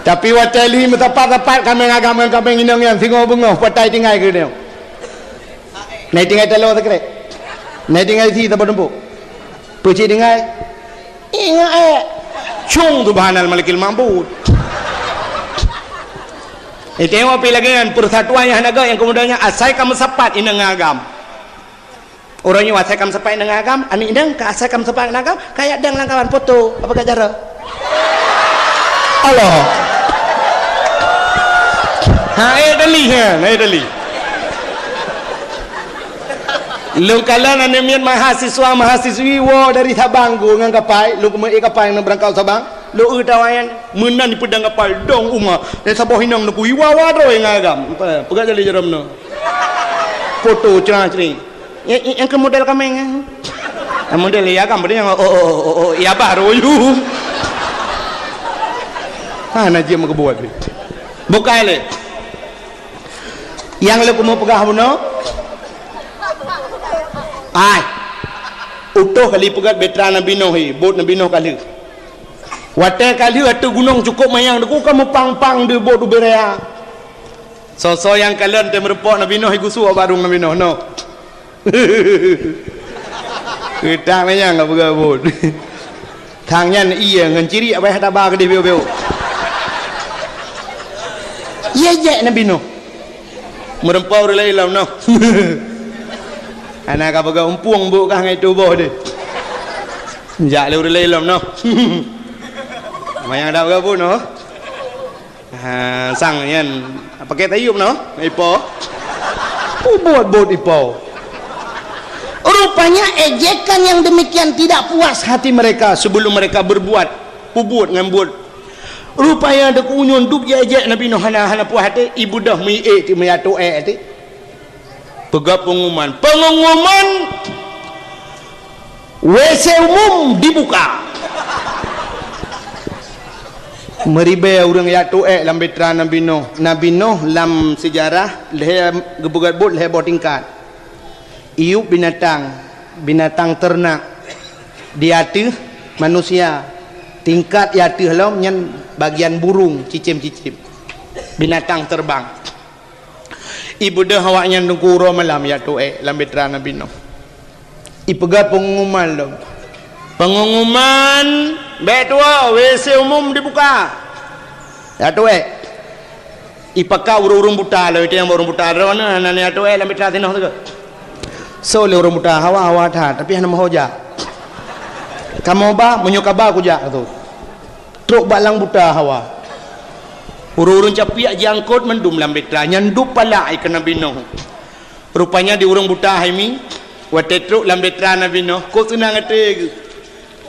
Tapi watèe lhi meusapat-sapat kaméng agam ngon kaméng inong nyan singoh beungoh patai tinggai keu nyoe. Na itinggai taloe sikrek. Na itinggai sie saboh tumpôk. Peucit tinggai. Ingat, eh. Cung subhanal malikil ma'bud. Itengok pi lagèe nyan, persatuan nyang hana gèt nyang keumudian nyan asai ka meusapat inong ngon agam. Uroe nyoe asai ka meusapat inong ngon agam, aneuk inong ka asai ka meusapat ngon agam, ka jak dang lam kawan foto. Apa ka cara? Allah. Ha, eh, dali, ha, eh, dali. Lôn kalon aneuk miet mahasiswa, mahasiswi woe dari Sabang, geuh ngon kapai, lôn keumeue kapai ngon beurangkat Sabang. Lôn eu tawa nyan, meunan dipeudong kapai, dong uma. Dan saboh inong neukui wawa droe ngon agam. Peugah jali jaroe meunoe. Foto cerah-cerih. Nyang, nyang, nyang keu model kaméng, eh. Nyang model ié agam, nyang, oh, oh, oh, oh, oh, ié abah roh yum. Ha, na jeuet meukeubut ni. Bukai lé. Nyang lé keumu peugah bunoe. Ai. Utoh kali peugah Batra Nabi Noh, hi, bot Nabi Noh ka lheueh. Watèe ka lheueh ateueh gunong cukôp manyang, deuk ka meupang-pang di bot ubé raya. Soe-soe nyang kalon teumeureumpok Nabi Noh, gusue bak barong Nabi Noh, noh. Geutang nyan ka peugah bot. Tang nyan ié ngon ciri abai hata ba keudeh biôh-biôh. Ié jek Nabi Noh. Meureumpok ureueng laén lom noh. Hana ka peugah umpueng bot kah ngai tuboh deh. Jak lé ureueng laén lom noh. Manyang dak peugah bot noh. Ha, sang nyan. Pakai tayub noh, ipo. Ubot-bot ipo. Rupanya ejekan yang demikian tidak puas hati mereka sebelum mereka berbuat. Ubot ngon bot. Rupanya deuk unyun dub jejek Nabi Noh hana, hana puas até, ibeudôh meuiék teuk meujato ék até. Peugah pengumuman. Pengumuman W C umum dibuka. Meuribée ureuëng jak tuek lam bitra Nabi Nuh. Nabi Nuh lam seujarah lhée geupeugét buet lhée boh tingkat. Iyup binatang, binatang teurenak, di ateueh manusia, tingkat di ateueh lom nyan bagian burung, cicém-cicém, binatang terbang. Ibeudôh awaknyan teungku uroe malam jak tuek lam bitra Nabi Nuh. Ipeugét peungumuman lom. Peungumuman, bék tuwoe, W C umum dibuka. Jak tuek. Ipakat ureuëng-ureuëng buta lom, itu nyang ureuëng buta droeneuh hana jak tuek lam bitra sinoe teuka. Soe lé ureuëng buta, hawa-hawa that, tapi hana meuho jak. Kamoe ba, meunyoe ka ba kujak tu. Trok bak lam buta hawa. Ureuëng-ureuëng capiak jiangkot mandum lam bitra, nyan duek palak keu Nabi Nuh. Rupanya di ureuëng buta hai mi, watée trok lam bitra Nabi Nuh, kok seunang até geuh.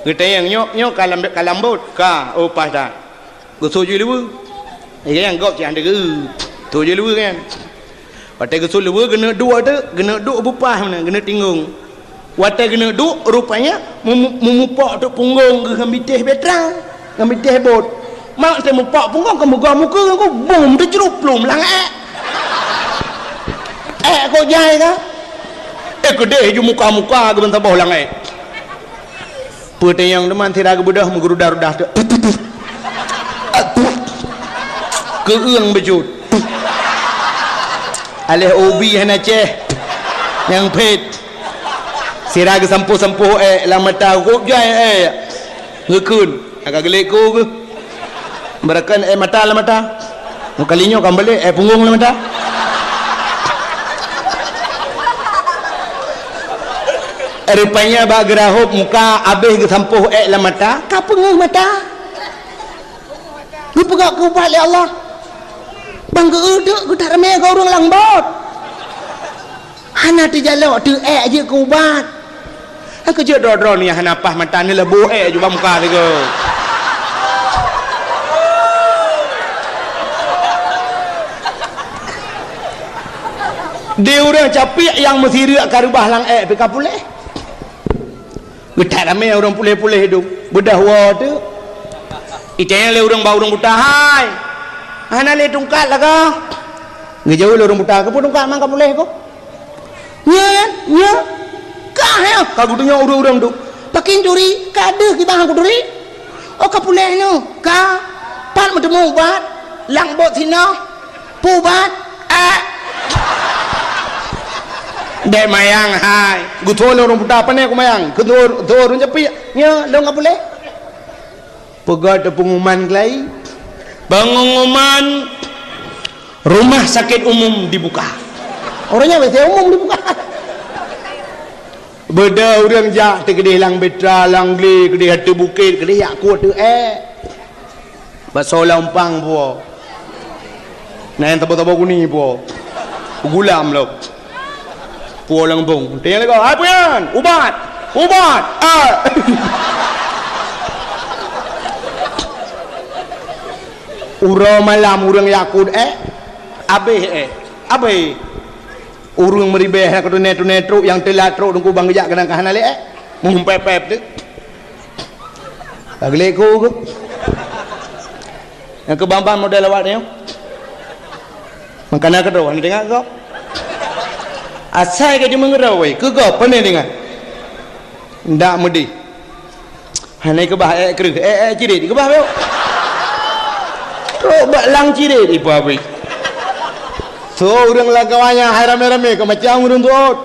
Geutanyong, "Nyoe, nyoe ka lam, ka lam bot?" "Ka." "Oh, paih that." Geusut jih luweue. Nyang gob cit hana geu-, sut jih luweue nyan. Watée geusut luweue, geuneuk duek teuk, geuneuk duek beupaih meunan, geuneuk tinggong. Watée geuneuk duek, rupanya mu-, mu-, mupok teuk punggong geuh ngon bitéh bitra, ngon bitéh bot. Mak teuh mupok punggong, keumeugoe mukeue, bum teucrup plueng lam ék. Ék kok jai ka? Ék keudeh ju muka-muka geuh ban saboh lam ék. Peutanyong teuma sira geubeudôh meugeurudar-rudar teuk. Keueung beujeuet. Aléh ubi hana céh. Nyang phét. Sira geusampôh-sampôh ék lam mata, gop jai ék. Geukheun. Ka geulék ku geuh. Beureukan ék mata lam mata. Meukalinyoe ka meubalek, ék punggong lam mata. Rupanya bak geurahop muka abéh geusampôh ék lam mata, ka peungeuh mata. Geupeugah keu ubat lé Allah. Ban geu-eu teuk geutak ramé keu ureuëng lam bot. Hana teujalok teuk ék jeuet keu ubat. Nyang keujeuet droe-droe nyan hana paih mata neuleubôh ék ju bak muka sigoe. Di ureuëng capiek nyang meusireuk ka reubah lam ék pih ka puléh. Geutat ramé ureuëng puléh-puléh dum. Beudah woe teuk. Itanyong lé ureuëng bak ureuëng buta, "Hai, hana lé tungkat lagoe?" Geujaweueb lé ureuëng buta, "Keupeue tungkat man ka puléh ko?" "Nyan, nyan, ka nyan." Ka geutunyok ureuëng-ureuëng tu. "Pakon turi, ka deuh kiban kuturi." "Oh, ka puléh nyoe, ka. Pat meuteumé ubat?" "Lam bot sinoe." "Peue ubat?" "Eh." Dek mayang hai. Geutho lé ureuëng buta, "Pane kumayang?" "Geutho, geutho ureuëng capiek." "Nyoe, lôn ka puléh." Peugah teuh pengumuman keulai. Pengumuman rumah sakit umum dibuka. Ureuëng nyan biasa umum dibuka. Beda ureuëng jak teukeudeh lam Betra, lam Glé, keudeh ateueh bukét, keudeh jak kueh teuh ék. Basoe lam umpang puwoe. Na nyang tabo-tabo guni puwoe. Gulam lom. Puwoe lam gampông. Tanyong lé gob, "Hai peue nyan?" "Ubat! Ubat! Ah!" Uroe malam ureuëng jak kueh ék. Abéh ék. Abéh. Ureuëng meuribée nyang ka tuné-tuné trok, nyang teulat trok, teungku bang geujak keunan ka hana lé ék. Meuhempép-pép teuk. Ka geulék ku geuh. Nyang keu ban-ban model awak nyoe. Mangkana keudroe hana teuingat gob. Asai ka jimeungeurau wai, keu gob pane teuingat. Ndak meudeh. Hana keubah ék kreueh, ék, ék cirét, keubah bacut. Trok bak lam cirét ipa abéh. So ureuëng lam kawan nyan hai ramé-ramé keu macam ureuëng tuôt.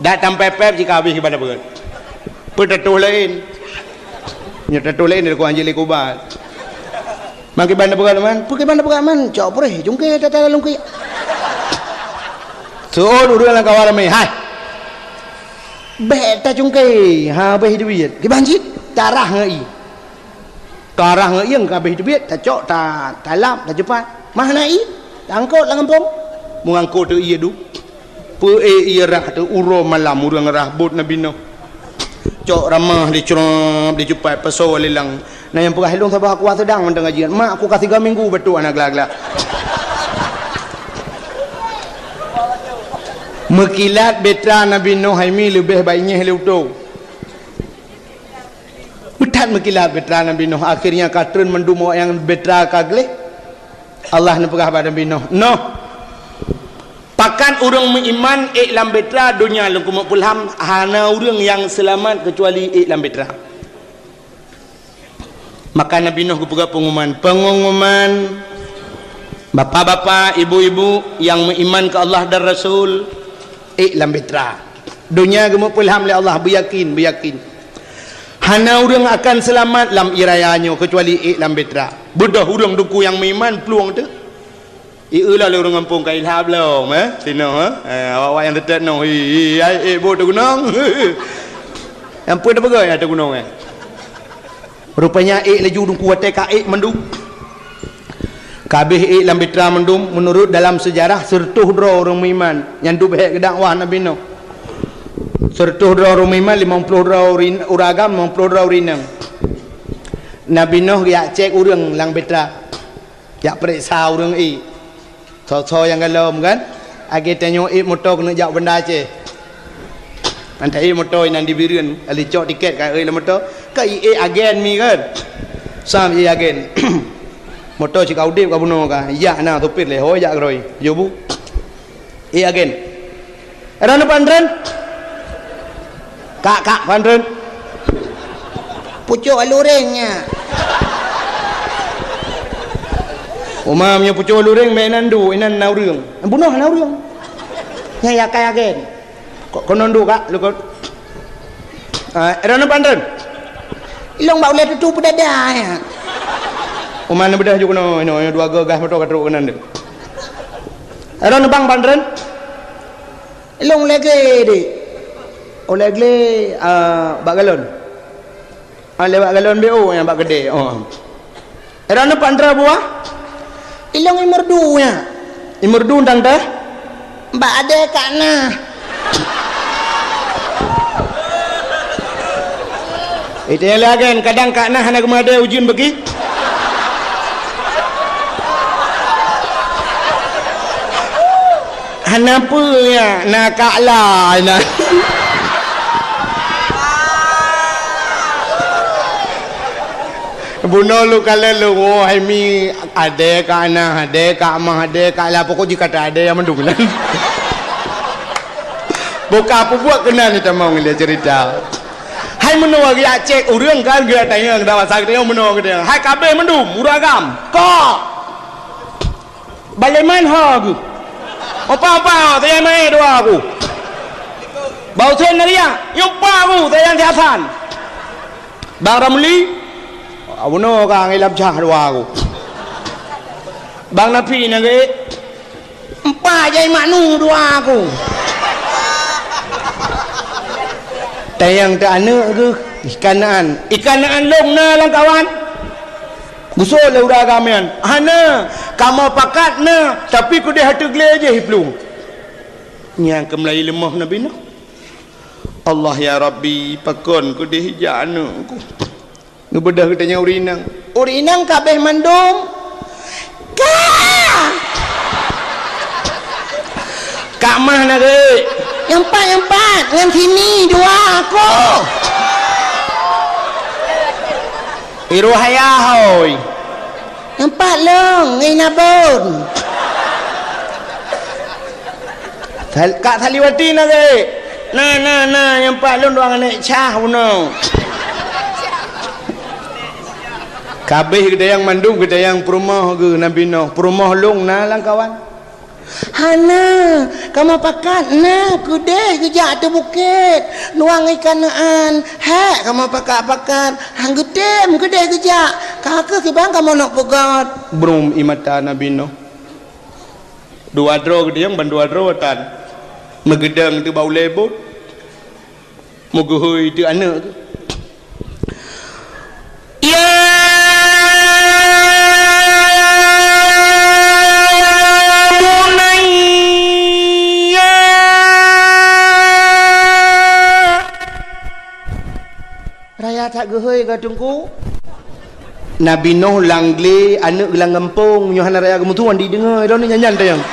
Dak tampép-pép jika habéh keu banda beureukat. Peue tatoh laén. Nyoe tatoh laén dari kuah anjing lé kubat. Man keu banda beureukat man, peue keu banda beureukat man, cok preh, cungke tata lalong keu. Seuôt ureuëng lam kawan ramé, hai. Bék tacungke, ha, habéh duit. Kiban cit, tarah ngon ié. Tarah ngon ié ka habéh duit, tacok, ta-, talap, tacupat. Mah na ié, taangkot lam gampông. Meuangkot teuh ié duek. Peu-ék ié rhah teuh uroe malam ureuëng rhah bot Nabi Nuh. Cok ramah dicrop, dicupat, pasoe lé lam. Na nyang peugah lôn saboh aku sedang mantong ngaji. Mak aku ka tiga minggu batuk hana glah-glah. Meukilat Betra Nabi Nuh hai mi leubeh baik nyeh lé uto. Meutat meukilat Betra Nabi Nuh. Akhirnya ka treun mandum awak nyang Betra ka gleh. Allah neupeugah bak Nabi Nuh, "Nuh, pakat ureuëng meuiman ék lam Betra donya lôn keumeung peulham, hana ureuëng nyang seulamat keucuali ék lam Betra." Maka Nabi Nuh geupeugah pengumuman, "Pengumuman, bapak-bapak, ibu-ibu nyang meuiman keu Allah dan Rasul, ék lam Betra. Donya geumeupeulham lé Allah, beuyakin, beuyakin. Hana ureuëng akan seulamat lam ié raya nyoe keucuali ék lam Betra. Beudôh ureuëng teungku nyang meuiman plueng teuh." Ié lom lé ureuëng gampông ka ilhab lom, eh, sinoe, eh. Eh, awak-awak nyang teutét noh, hi, hi, hai, ék bot teuh gunong. Nyang peue teupeugah nyang teuh gunong, eh. Rupanya ék laju teungku watée ka ék mandum. Ka habéh ék lam Betra mandum, meunurot dalam seujarah, seureutôh droe ureuëng meuiman nyang duek beuhék geudakwah Nabi Nuh. Seureutôh droe ureuëng meuiman, limong ploh droe ureuëng agam, limong ploh droe ureuëng inong. Nabi Nuh geujak cék ureuëng lam Betra. Jak peuriksa ureuëng ék. Soe-soe nyang galom kan? Lagée tanyoe ék moto keuneuk jak Banda Aceh. Mantong ék moto inan di Bireuen, ali cok tiket ka ék lam moto. Ka ék agen mi kan? Sam ék agen. Moto cit ka udeb ka bunoe ka. Jak na supir lé, hôi jak keudroe. Yo bu. Ék agen. Droeneuh pan treun? Kak, kak, pan treun. Pucok alureng nyan. Uma meunyoe pucok alureng, meunan duek, inan na ureuëng. Bunoe na ureuëng. Nyan ya kai agen. Ko-, konon duek, kak, lukot. Ah, droeneuh pan treun? Ilong bak ulée tutu peudada, ya. Uma na beudah ju keunoe, inoe, inoe dua gagah moto ka trok keunan tu. Droeneuh bang pan treun? Ilong lagée deh. Oh, lagée, ah, bak galon. Ah, lewat galon B O nyang bak keudè. Oh. Droeneuh pan treun buah? Ilong imeurdu nyan. Imeurdu tang teh? Bak adé kak na. Itu yang lagi, kadang kak na hana geumadé ujeuen bagi. Na peue nyan? Na kak la na. Bunoe lôn kalon lôn, oh, hai mi, adèe kak na, adèe kak ma, adèe kak la, pokok jih ka ta adèe nyang mandum nyan. Buka peubuet keunan ni tamong lé cerita. Hai meunoe geujak cek ureueng kan, geujak tanyong, dak masa geutanyong meunoe geutanyong. Hai ka abéh mandum ureueng agam. Kok! Baleman ho geuh. Opa-opa, saya main dua aku. Bang Hussein Nariah, nyupa aku, saya siasan. Bang Ramli, bunoe ka ngilam cah dua aku. Bang Nafi nyan geuh, empat jai maknu dua aku. Tayang teu aneuk geuh, ikan naan. Ikan naan lôn na lam kawan. Geusoe lé ureueng agam nyan, "Hana, kamoe pakat na, tapi keudeh ateueh glé jih iplueng." Nyang keumeulayi leumoh Nabi Nuh. "Allah ya Rabbi, pakon keudeh ijak aneuk ku?" Geubeudôh geutanyoe ureueng inong. Ureueng inong ka abéh mandum. Ka! Kak mah na geuh. Nyang pat, nyang pat, ngon sini dua aku. Iroh ayah hôi. Nyang pat lôn ngon Inabon. Sal-, Kak Saliwati na geuh. Na, na, na, nyang pat lôn dua aneuk cah bunoe. Ka abéh geutayang mandum, geutayang peurumoh geuh Nabi Nuh. Peurumoh lôn na lam kawan. Hana, kamoe pakat na keudeh geujak ateueh bukét, nuang ikan naan. Hék, kamoe pakat-pakat, han geutem keudeh geujak. Ka keuh kiban kamoe neuk peugöt. Brum ie mata Nabi Nuh. Dua droe geutayang ban dua droe tan. Meugeudong teuh bak ulèe bot. Meugeuhôi teuh aneuk teuh. Ya bunayya. Raya that geuhôi ka Teungku. Nabi Nuh lam glé, aneuk lam gampông, nyoe hana raya geumeutuan dideungoe, droeneuh nyan-nyan teuh nyang.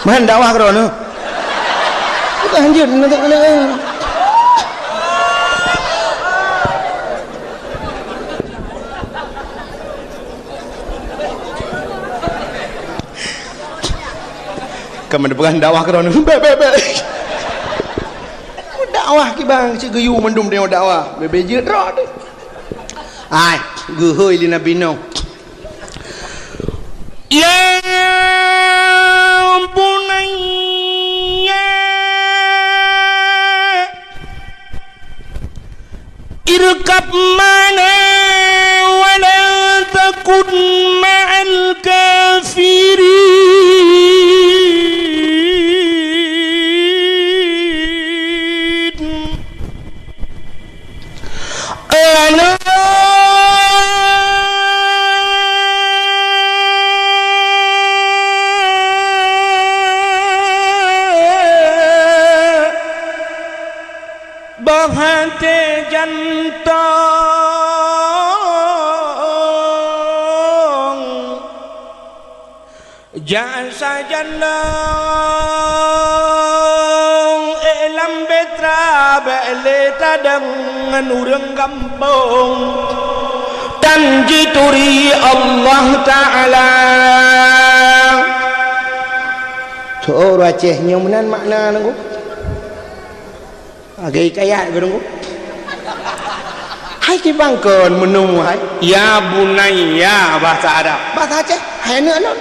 Man dakwah keudroe nyoe. Bukan hanjeuet, nanti kena. Kamoe peugah dakwah keudroe nyoe. Bèk, bèk, bèk. Dakwah kiban cit geuyue mandum tanyoe dakwah. Bèk-bèk jeuet droe teuh. Hai, geuhôi lé Nabi Nuh. Ya bunayya, irkab ma'ana wa la takun ma'al kafirin. Bah até jantông, jak sajan lôn, ék lam Petra bèk lé tadong ngon ureueng gampông, tan jituri Allah Taala. Tho, ureueng Aceh nyoe meunan makna nangku. Lagèe hikayat geuh nangku. Hai kiban kon meuneu hai. Ya bunayya bahasa Arab. Bahasa Aceh, hai aneuk lôn.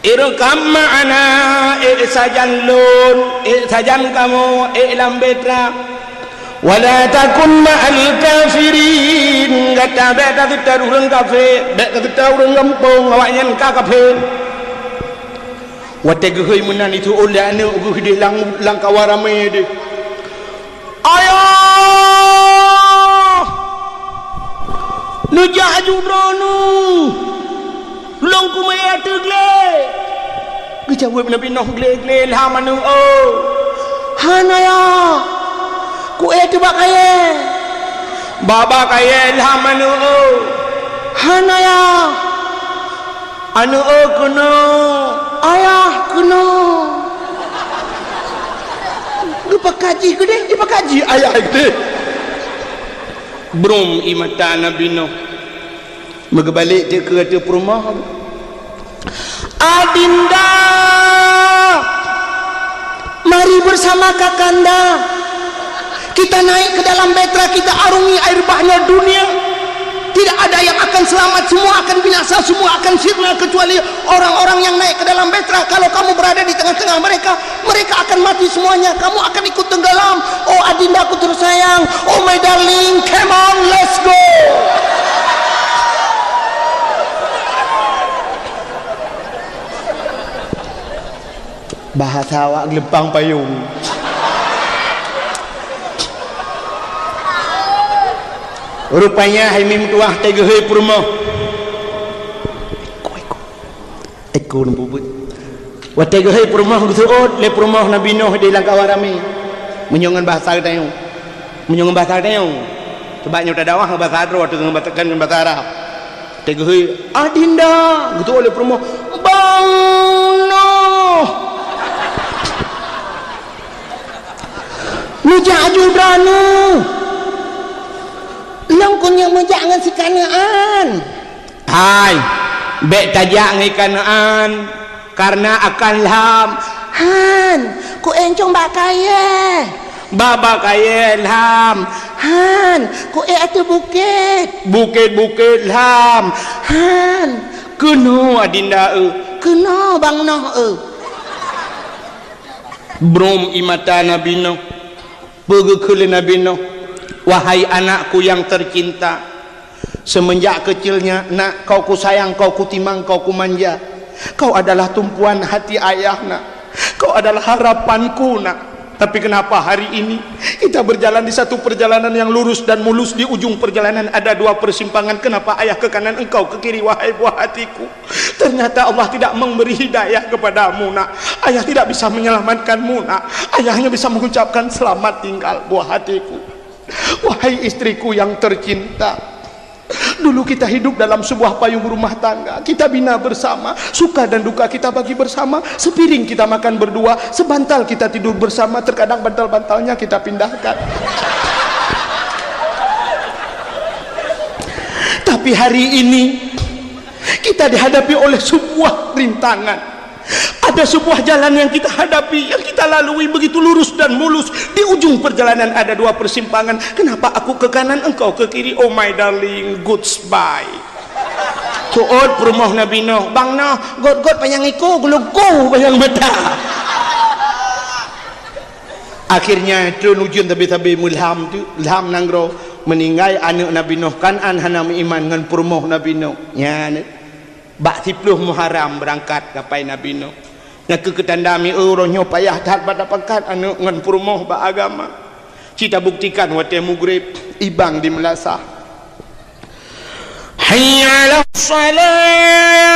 Irkab ma'ana, ék sajan lôn, ék sajan kamoe, ék lam Petra. Wa la takun ma'al kafirin, gata bèk taseutôt ureueng kafé, bèk taseutôt ureueng gampông, awaknyan ka kafé. Watèe geuhôi meunan, jiteu'ôn lé aneuk geuh deh lam, lam kawan ramé deh. Ayah! Neujak aju droeneuh! Lôn keumeue ateueh glé! Geujaweueb Nabi Nuh, "Glé-glé lham aneuk, oh!" "Hana, ya! Kuék teuh bak kayèe!" "Bak-bak kayèe lham aneuk, oh!" "Hana, ya!" "Aneuk, oh, keunoe!" "Ayah, keunoe." Geupakat jih keudeh, geupakat jih ayah keudeh. Brom ie mata Nabi Nuh. Meugeubalek teuk keu ateueh peurumoh. "Adinda, mari bersama kakanda. Kita naik ke dalam bahtera, kita arungi air bahnya dunia. Tidak ada yang akan selamat, semua akan binasa, semua akan sirna, kecuali orang-orang yang naik ke dalam bahtera. Kalau kamu berada di tengah-tengah mereka, mereka akan mati semuanya. Kamu akan ikut tenggelam. Oh adindaku tersayang, oh my darling, come on, let's go." Bahasa awak geuleumpang payong. Rupanya hai meutuah teuh geuhôi peurumoh. Eko, eko. Eko neupeubuet. Watèe geuhôi peurumoh geuseuôt lé peurumoh Nabi Nuh di lam kawan ramé. Meunyoe ngon bahasa geutanyoe. Meunyoe ngon bahasa geutanyoe. Coba nyoe tadakwah ngon bahasa droe atau ngon bahasa, kan ngon bahasa Arab. Teuh geuhôi, "Adinda," geuseuôt lé peurumoh, "Bang Nuh! Neujak aju droeneuh! Lôn keuneuk meujak ngon si Kanaan." "Hai, bèk tajak ngon si Kanaan, kareuna akan lham." "Han, keuh éncong bak kayèe." "Bak, bak kayèe lham." "Han, keuh éh ateueh bukét." "Bukét-bukét lham." "Han." "Keunoe adinda eu." "Keunoe Bang Noh eu." Brom ie mata Nabi Nuh. Peugeuh kheun lé Nabi Nuh, "Wahai anakku yang tercinta, semenjak kecilnya, nak, kau kusayang, kau kutimang, kau kumanja. Kau adalah tumpuan hati ayah, nak. Kau adalah harapanku, nak. Tapi kenapa hari ini kita berjalan di satu perjalanan yang lurus dan mulus, di ujung perjalanan ada dua persimpangan. Kenapa ayah ke kanan, engkau ke kiri, wahai buah hatiku?" Ternyata Allah tidak memberi hidayah kepadamu, nak. Ayah tidak bisa menyelamatkanmu, nak. Ayah hanya bisa mengucapkan selamat tinggal, buah hatiku. Wahai istriku yang tercinta, dulu kita hidup dalam sebuah payung rumah tangga. Kita bina bersama, suka dan duka kita bagi bersama. Sepiring kita makan berdua, sebantal kita tidur bersama. Terkadang bantal-bantalnya kita pindahkan. Tapi hari ini, kita dihadapi oleh sebuah rintangan. Ada sebuah jalan yang kita hadapi, yang kita lalui begitu lurus dan mulus. Di ujung perjalanan ada dua persimpangan. Kenapa aku ke kanan, engkau ke kiri? Oh my darling, goodbye. Seuôt peurumoh Nabi Nuh, "Bang Noh, göt-göt panyang iko, geuleuko panyang mata." Akhirnya, trön ujeuen sabe-sabe meulham teuk, lham nanggroe, meuninggai aneuk Nabi Nuh Kan'an hana meuiman ngon peurumoh Nabi Nuh. Nyan, bak siplôh Muharram beurangkat kapai Nabi Nuh. Nyan keuh keutanda mieu uroe nyoe payah that bak tapangkat aneuk ngon peurumoh bak agama. Cit tabuktikan watèe mugreb, ibang di meulasah. Hayya 'alas shalah.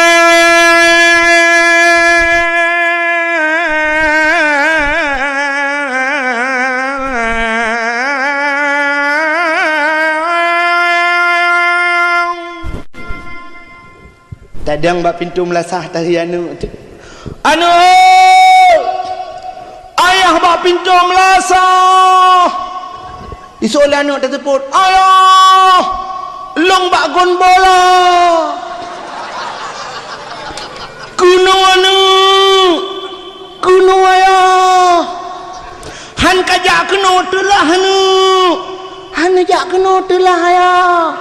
Tadong bak pintoe meulasah tari aneuk. "Aneuk! Ayah bak pintoe meulasah!" Iseuôt lé aneuk teuseupôt, "Ayah! Lôn bak gon bola!" "Keunoe aneuk! Keunoe ayah!" "Han kajak keunoe teulah aneuk!" "Han neujak keunoe teulah ayah!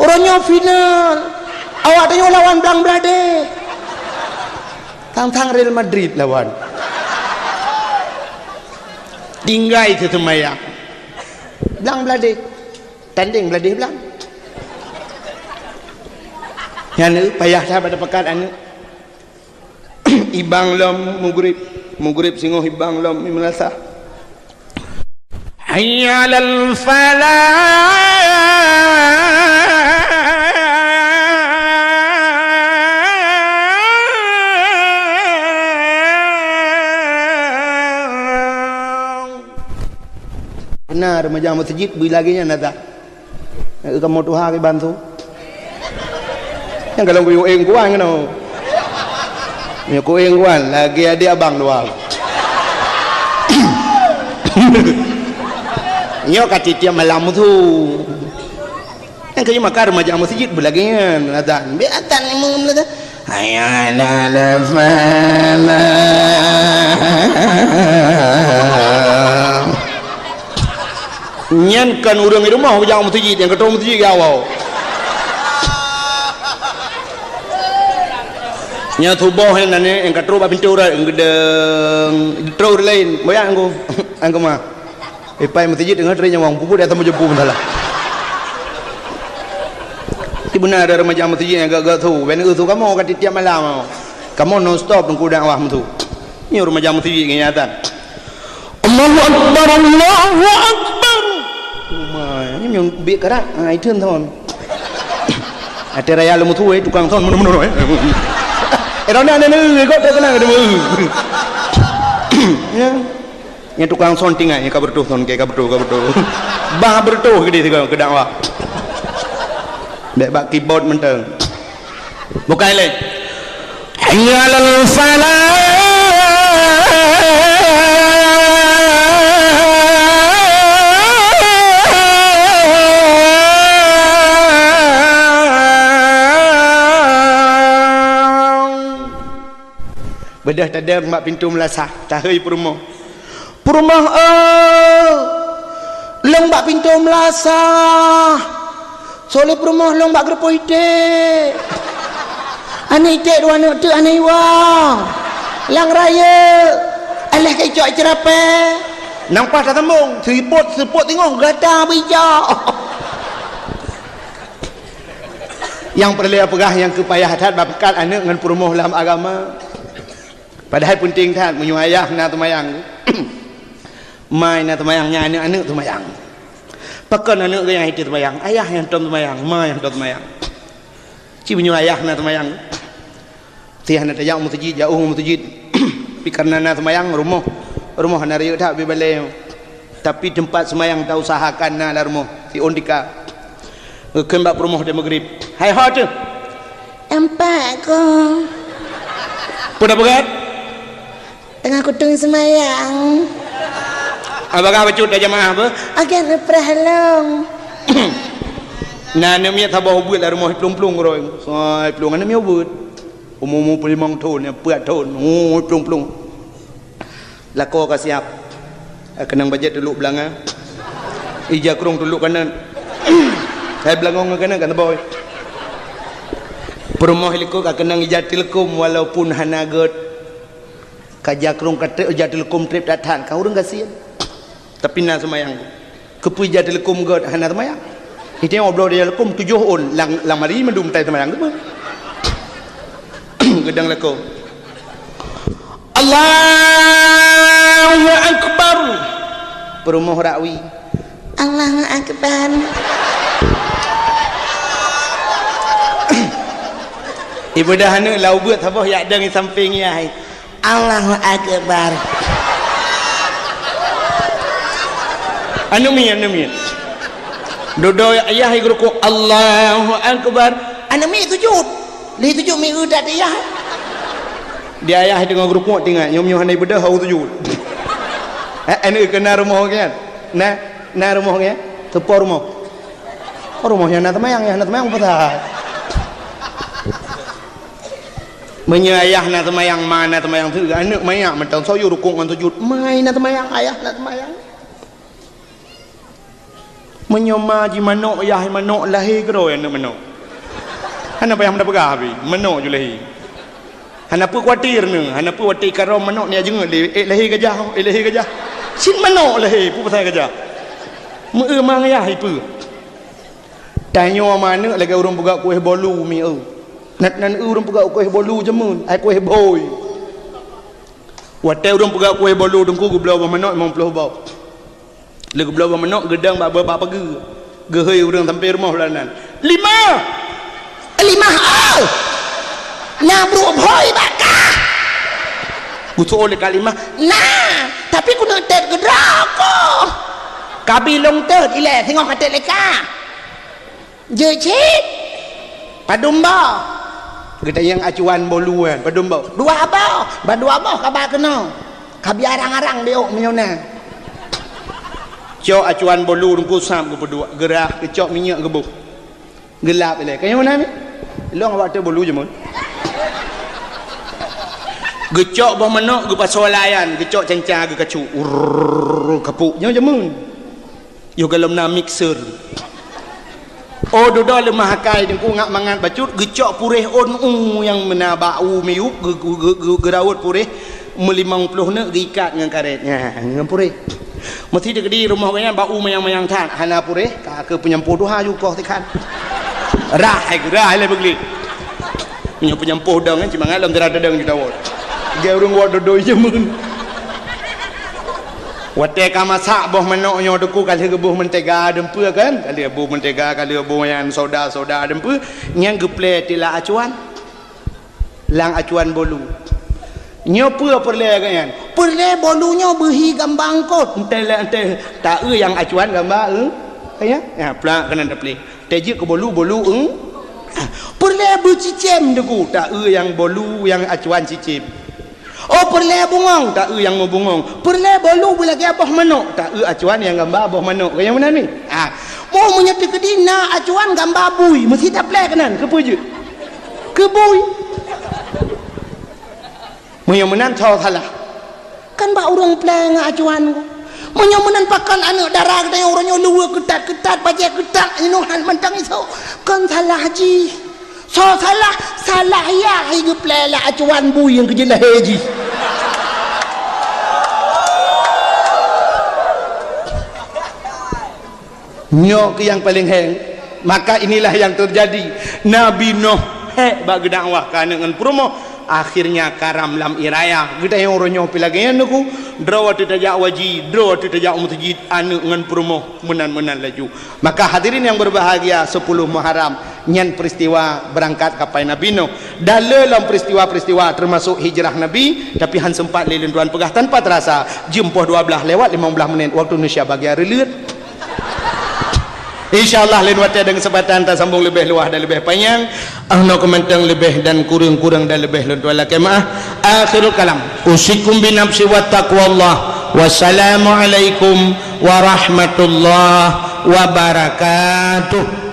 Uroe nyoe final! Awak tanyoe lawan Blang Bladeh!" Sang-sang Real Madrid lawan. Tinggai teuseumayang. Blang Bladeh. Tandeng Bladeh Blang. Nyan payah that bak tapangkat aneuk. Ibang lom mugreb. Mugreb singoh ibang lom meulasah. Hayya 'alal falah. Beuna remaja meuseujid beu lagèe nyan ata. Kamoe tuha kiban su. Nyang golom kuyue éng kuan keunoe. Nyoe kuéng kuan, lagèe adék abang dua. Nyoe ka tiep-tiep malam musu. Nyang keu maka remaja meuseujid beulagèe nyan, azan. Bèk azan imum lagèe, "Hayya 'alal falah." Nyan kon ureueng di rumoh jak meuseujid, nyang keudroe meuseujid ya Allah. Nyan suboh nyan, nyang ka trok bak pintoe urat, geudeng, trok ureueng laén, boyak angku, angku mah. Ipai meuseujid teungoh trok nyawong, puput di atas meujeupu meusalah. Ti beuna ada remaja meuseujid nyang gak-gak su, bèk neu su kamoe ka tiep-tiep malam. Kamoe non stop teungku dakwah meusu. Nyoe remaja meuseujid ngieng azan. Allahu Akbar, Allahu Akbar. Uma, nyoe nyang bit karat, ha, itu thon. Até raya leumu tuwé tukang thon meunoe-meunoe, eh. Eh, rona neu, neu, kok terkenal deungoe. Ya. Nyang tukang thon tinggai, nyang ka beureutoh thon, ka beureutoh, ka beureutoh. Bah beureutoh geude sigoe keu dakwah. Bèk bak keyboard mantong. Bukai lé. Hayya 'alal falah. Beudôh tadong bak pintoe meulasah, tahôi peurumoh. Peurumoh, eh, lôn bak pintoe meulasah. Soe lé peurumoh lôn bak geureupoh iték. Aneuk iték dua aneuk teuk aneuk iwa. Lam rayeuk, alah ka icok iceurapée. Nang paih tasambong, seupôt, seupôt teungoh gata beuicok. Nyang peureulée peugah nyang keu payah that bak peukat aneuk ngon peurumoh lam agama. Padahai peunteng that, meunyoe ayah na teumayang, ma na teumayang, nyan aneuk-aneuk teumayang. Pakon aneuk geuh nyang hana teumayang, ayah nyang tom teumayang, ma nyang tom teumayang. Ci meunyoe ayah na teumayang, si hana tajak u meuseujid, jauh u meuseujid. Tapi kareuna na teumayang, rumoh, rumoh hana rayeuk that, bit balée. Tapi teumpat seumayang tausahakan na lam rumoh, siôn tika. Geukheun bak peurumoh di Maghrib. Hai ho teuh. Empat ko. Peue na peugah? Teungoh kuteung seumayang. Apakah bacut dah jamaah apa? Akan neuprah lom. Na aneuk miet saboh ubeut lam rumoh, plueng-plueng uroe. Sai plueng aneuk miet ubeut. Umu-umu peulimong thon, peuet thon. Oh, plueng-plueng. Lakoe ka siab. Keunong bajèe tulok beulanga. Ija krong tulok kanan. Hai beulangong ngon kanan kan boy. Peurumoh likot ka keunong ija teuleukom walaupun hana gèt. Ka ija krong ka trép, ija teuleukom trép that-that, ka ureueng gasien. Tapi na seumayang. Keupeue ija teuleukom gèt hana seumayang? Iteueng bloe ija teuleukom tujoh ôn, lam, lam hari mandum tai seumayang keupeue? Geudong lakoe. Allahu Akbar. Peurumoh rakwi. Allahu Akbar. Ibadah aneuk lau beuet saboh yak dong di sampéng yah. Allahu Akbar. Aneuk miet, aneuk miet. Dudoe ayah i geurukuk, Allahu Akbar. Aneuk miet sujud. Lheuh sujud miet u dat ayah. Di ayah teungoh geurukuk tinggai, nyoe meunyoe hana ibeudôh, hau sujud. Eh, aneuk keuna rumoh geuh nyan. Na, na rumoh geuh nyan. Teupo rumoh. Rumoh nyang na teumayang, nyang na teumayang peusat. Meunyoe ayah na teumayang, ma na teumayang, aneuk manyak mantong soe yue rukuk ngon sujud. Ma na teumayang, ayah na teumayang. Meunyoe ma jimanok, yah manok lahé keudroe aneuk manok. Hana payah meuda peugah pih, manok ju lahé. Hana peue khawatir neu, hana peue watèe karông manok nyan jeungeut lé, ék lahé gajah, ék lahé gajah. Cit manok lahé, peue pasai gajah. Meu-eu ma yah ipeue. Tanyoe ma aneuk lagèe ureueng peugah kueh bolu mieu. Nan, nan ureueng peugah kueh bolu jameun, ai kueh bhôi. Watèe ureueng peugah kueh bolu teungku geubloe bak manok limong ploh boh. Lheuh geubloe bak manok geudong bak, bak pageue. Geuhôi ureueng sampoe rumoh lam nan. Limah! Limah, oh! Na brôk bhôi bak kah? Geusoe lé Kak Limah. Na, tapi keuneuk tét keudroe ko. Kabi lôn tét ilèe singoh ka tét lé kah. Jeuet cit. Padum boh. Geutanyong acuan bolu nyan, padum boh? Dua boh. Ba dua boh ka ba keunoe. Ka biarang-arang diok meunyoe na. Cok acuan bolu Teungku Sam geupeuduek, geurah, geucok minyeuk geuboh. Geulap ilée. Kayong na mi? Long awak tu bolu jameun. Geucok boh manok, geupasoe layan, geucok canca, geukacok. Urrrr, kapok. Nyoe jameun. Yoh golom na mixer. Oh, dudoe leumah akai Teungku, ngak mangat bacut, geucok puréh ôn u nyang meunan bak u miyup, geu-, geu-, geu-, geu-, geuraut puréh meulimong ploh neuk geuikat ngon karet. Nyan, ngon puréh. Meusti teukeudi rumoh gobnyan bak u manyang-manyang that, hana puréh, ka keu peunyampôh tuha ju koh tikhan. Rah, hai geurah, hai lé beugli. Meunyoe peunyampôh dong, eh, ci mangat lom teuda teudeung ju tawot. Geu ureueng wot dodoi jameun. Watée ka masak boh manok nyoe Teungku, ka lheueh geuboh mentega deumpeue kan? Ka lheueh boh mentega, ka lheueh boh nyan soda-soda deumpeue, nyan geuplée tilah acuan. Lam acuan bolu. Nyoe peue peureulée geuh nyan? Peureulée bolu nyoe beuhi gamba eungkôt. Entée lé entée taeu nyang acuan gamba eu. Ya, ya, plak keunan taplé. Teuh jeuet keu bolu, bolu, eung. Peureulée beucicém Teungku, taeu nyang bolu nyang acuan cicém. Oh, peureulée bungong, taeu nyang meubungong. Peureulée bolu beulagée boh manok, taeu acuan nyang gamba boh manok. Kayong meunan mi? Ah. Oh, meunyoe teukeudi na acuan gamba bui, meusti taplée keunan, keupeue jeuet? Keu bui. Meunyoe meunan soe salah. Kan bak ureueng plée ngon acuan ku. Meunyoe meunan pakon aneuëk dara geutanyoe uroe nyoe luweue keutat-keutat, bajée keutat, inong han mantong isok. Kon salah jih. Soe salah? Salah yah i geuplée lé acuan bui nyang keujeulahe jih. Nyoe keuh nyang paleng hék. Maka inilah yang terjadi. Nabi Nuh hék bak geudakwah keu aneuëk ngon peurumoh, akhirnya karam lam ie raya. Geutanyoe uroe nyoe pih lagée nyan Teungku, droe teuh tajak u haji, droe teuh tajak u meuseujid, aneuëk ngon peurumoh meunan-meunan laju. Maka hadirin yang berbahagia, sepuluh Muharram nyan peristiwa beurangkat kapai Nabi Nuh. Dan le lom peristiwa-peristiwa teumasok hijrah Nabi, tapi han seumpat lé lôn tuan peugah tanpa terasa, jeuem poh dua blaih lewat limong blaih menit waktu Indonesia bagian reuleuet. Insya Allah lain watée dan kesempatan tasambong leubeh luwah dan leubeh panyang. Ahnoe keumantong leubeh dan kureueng-kureueng dan leubeh lôn tuan lakée meuáh. Akhirul kalam. Usikum binafsi wa taqwallah. Wassalamualaikum warahmatullahi wabarakatuh.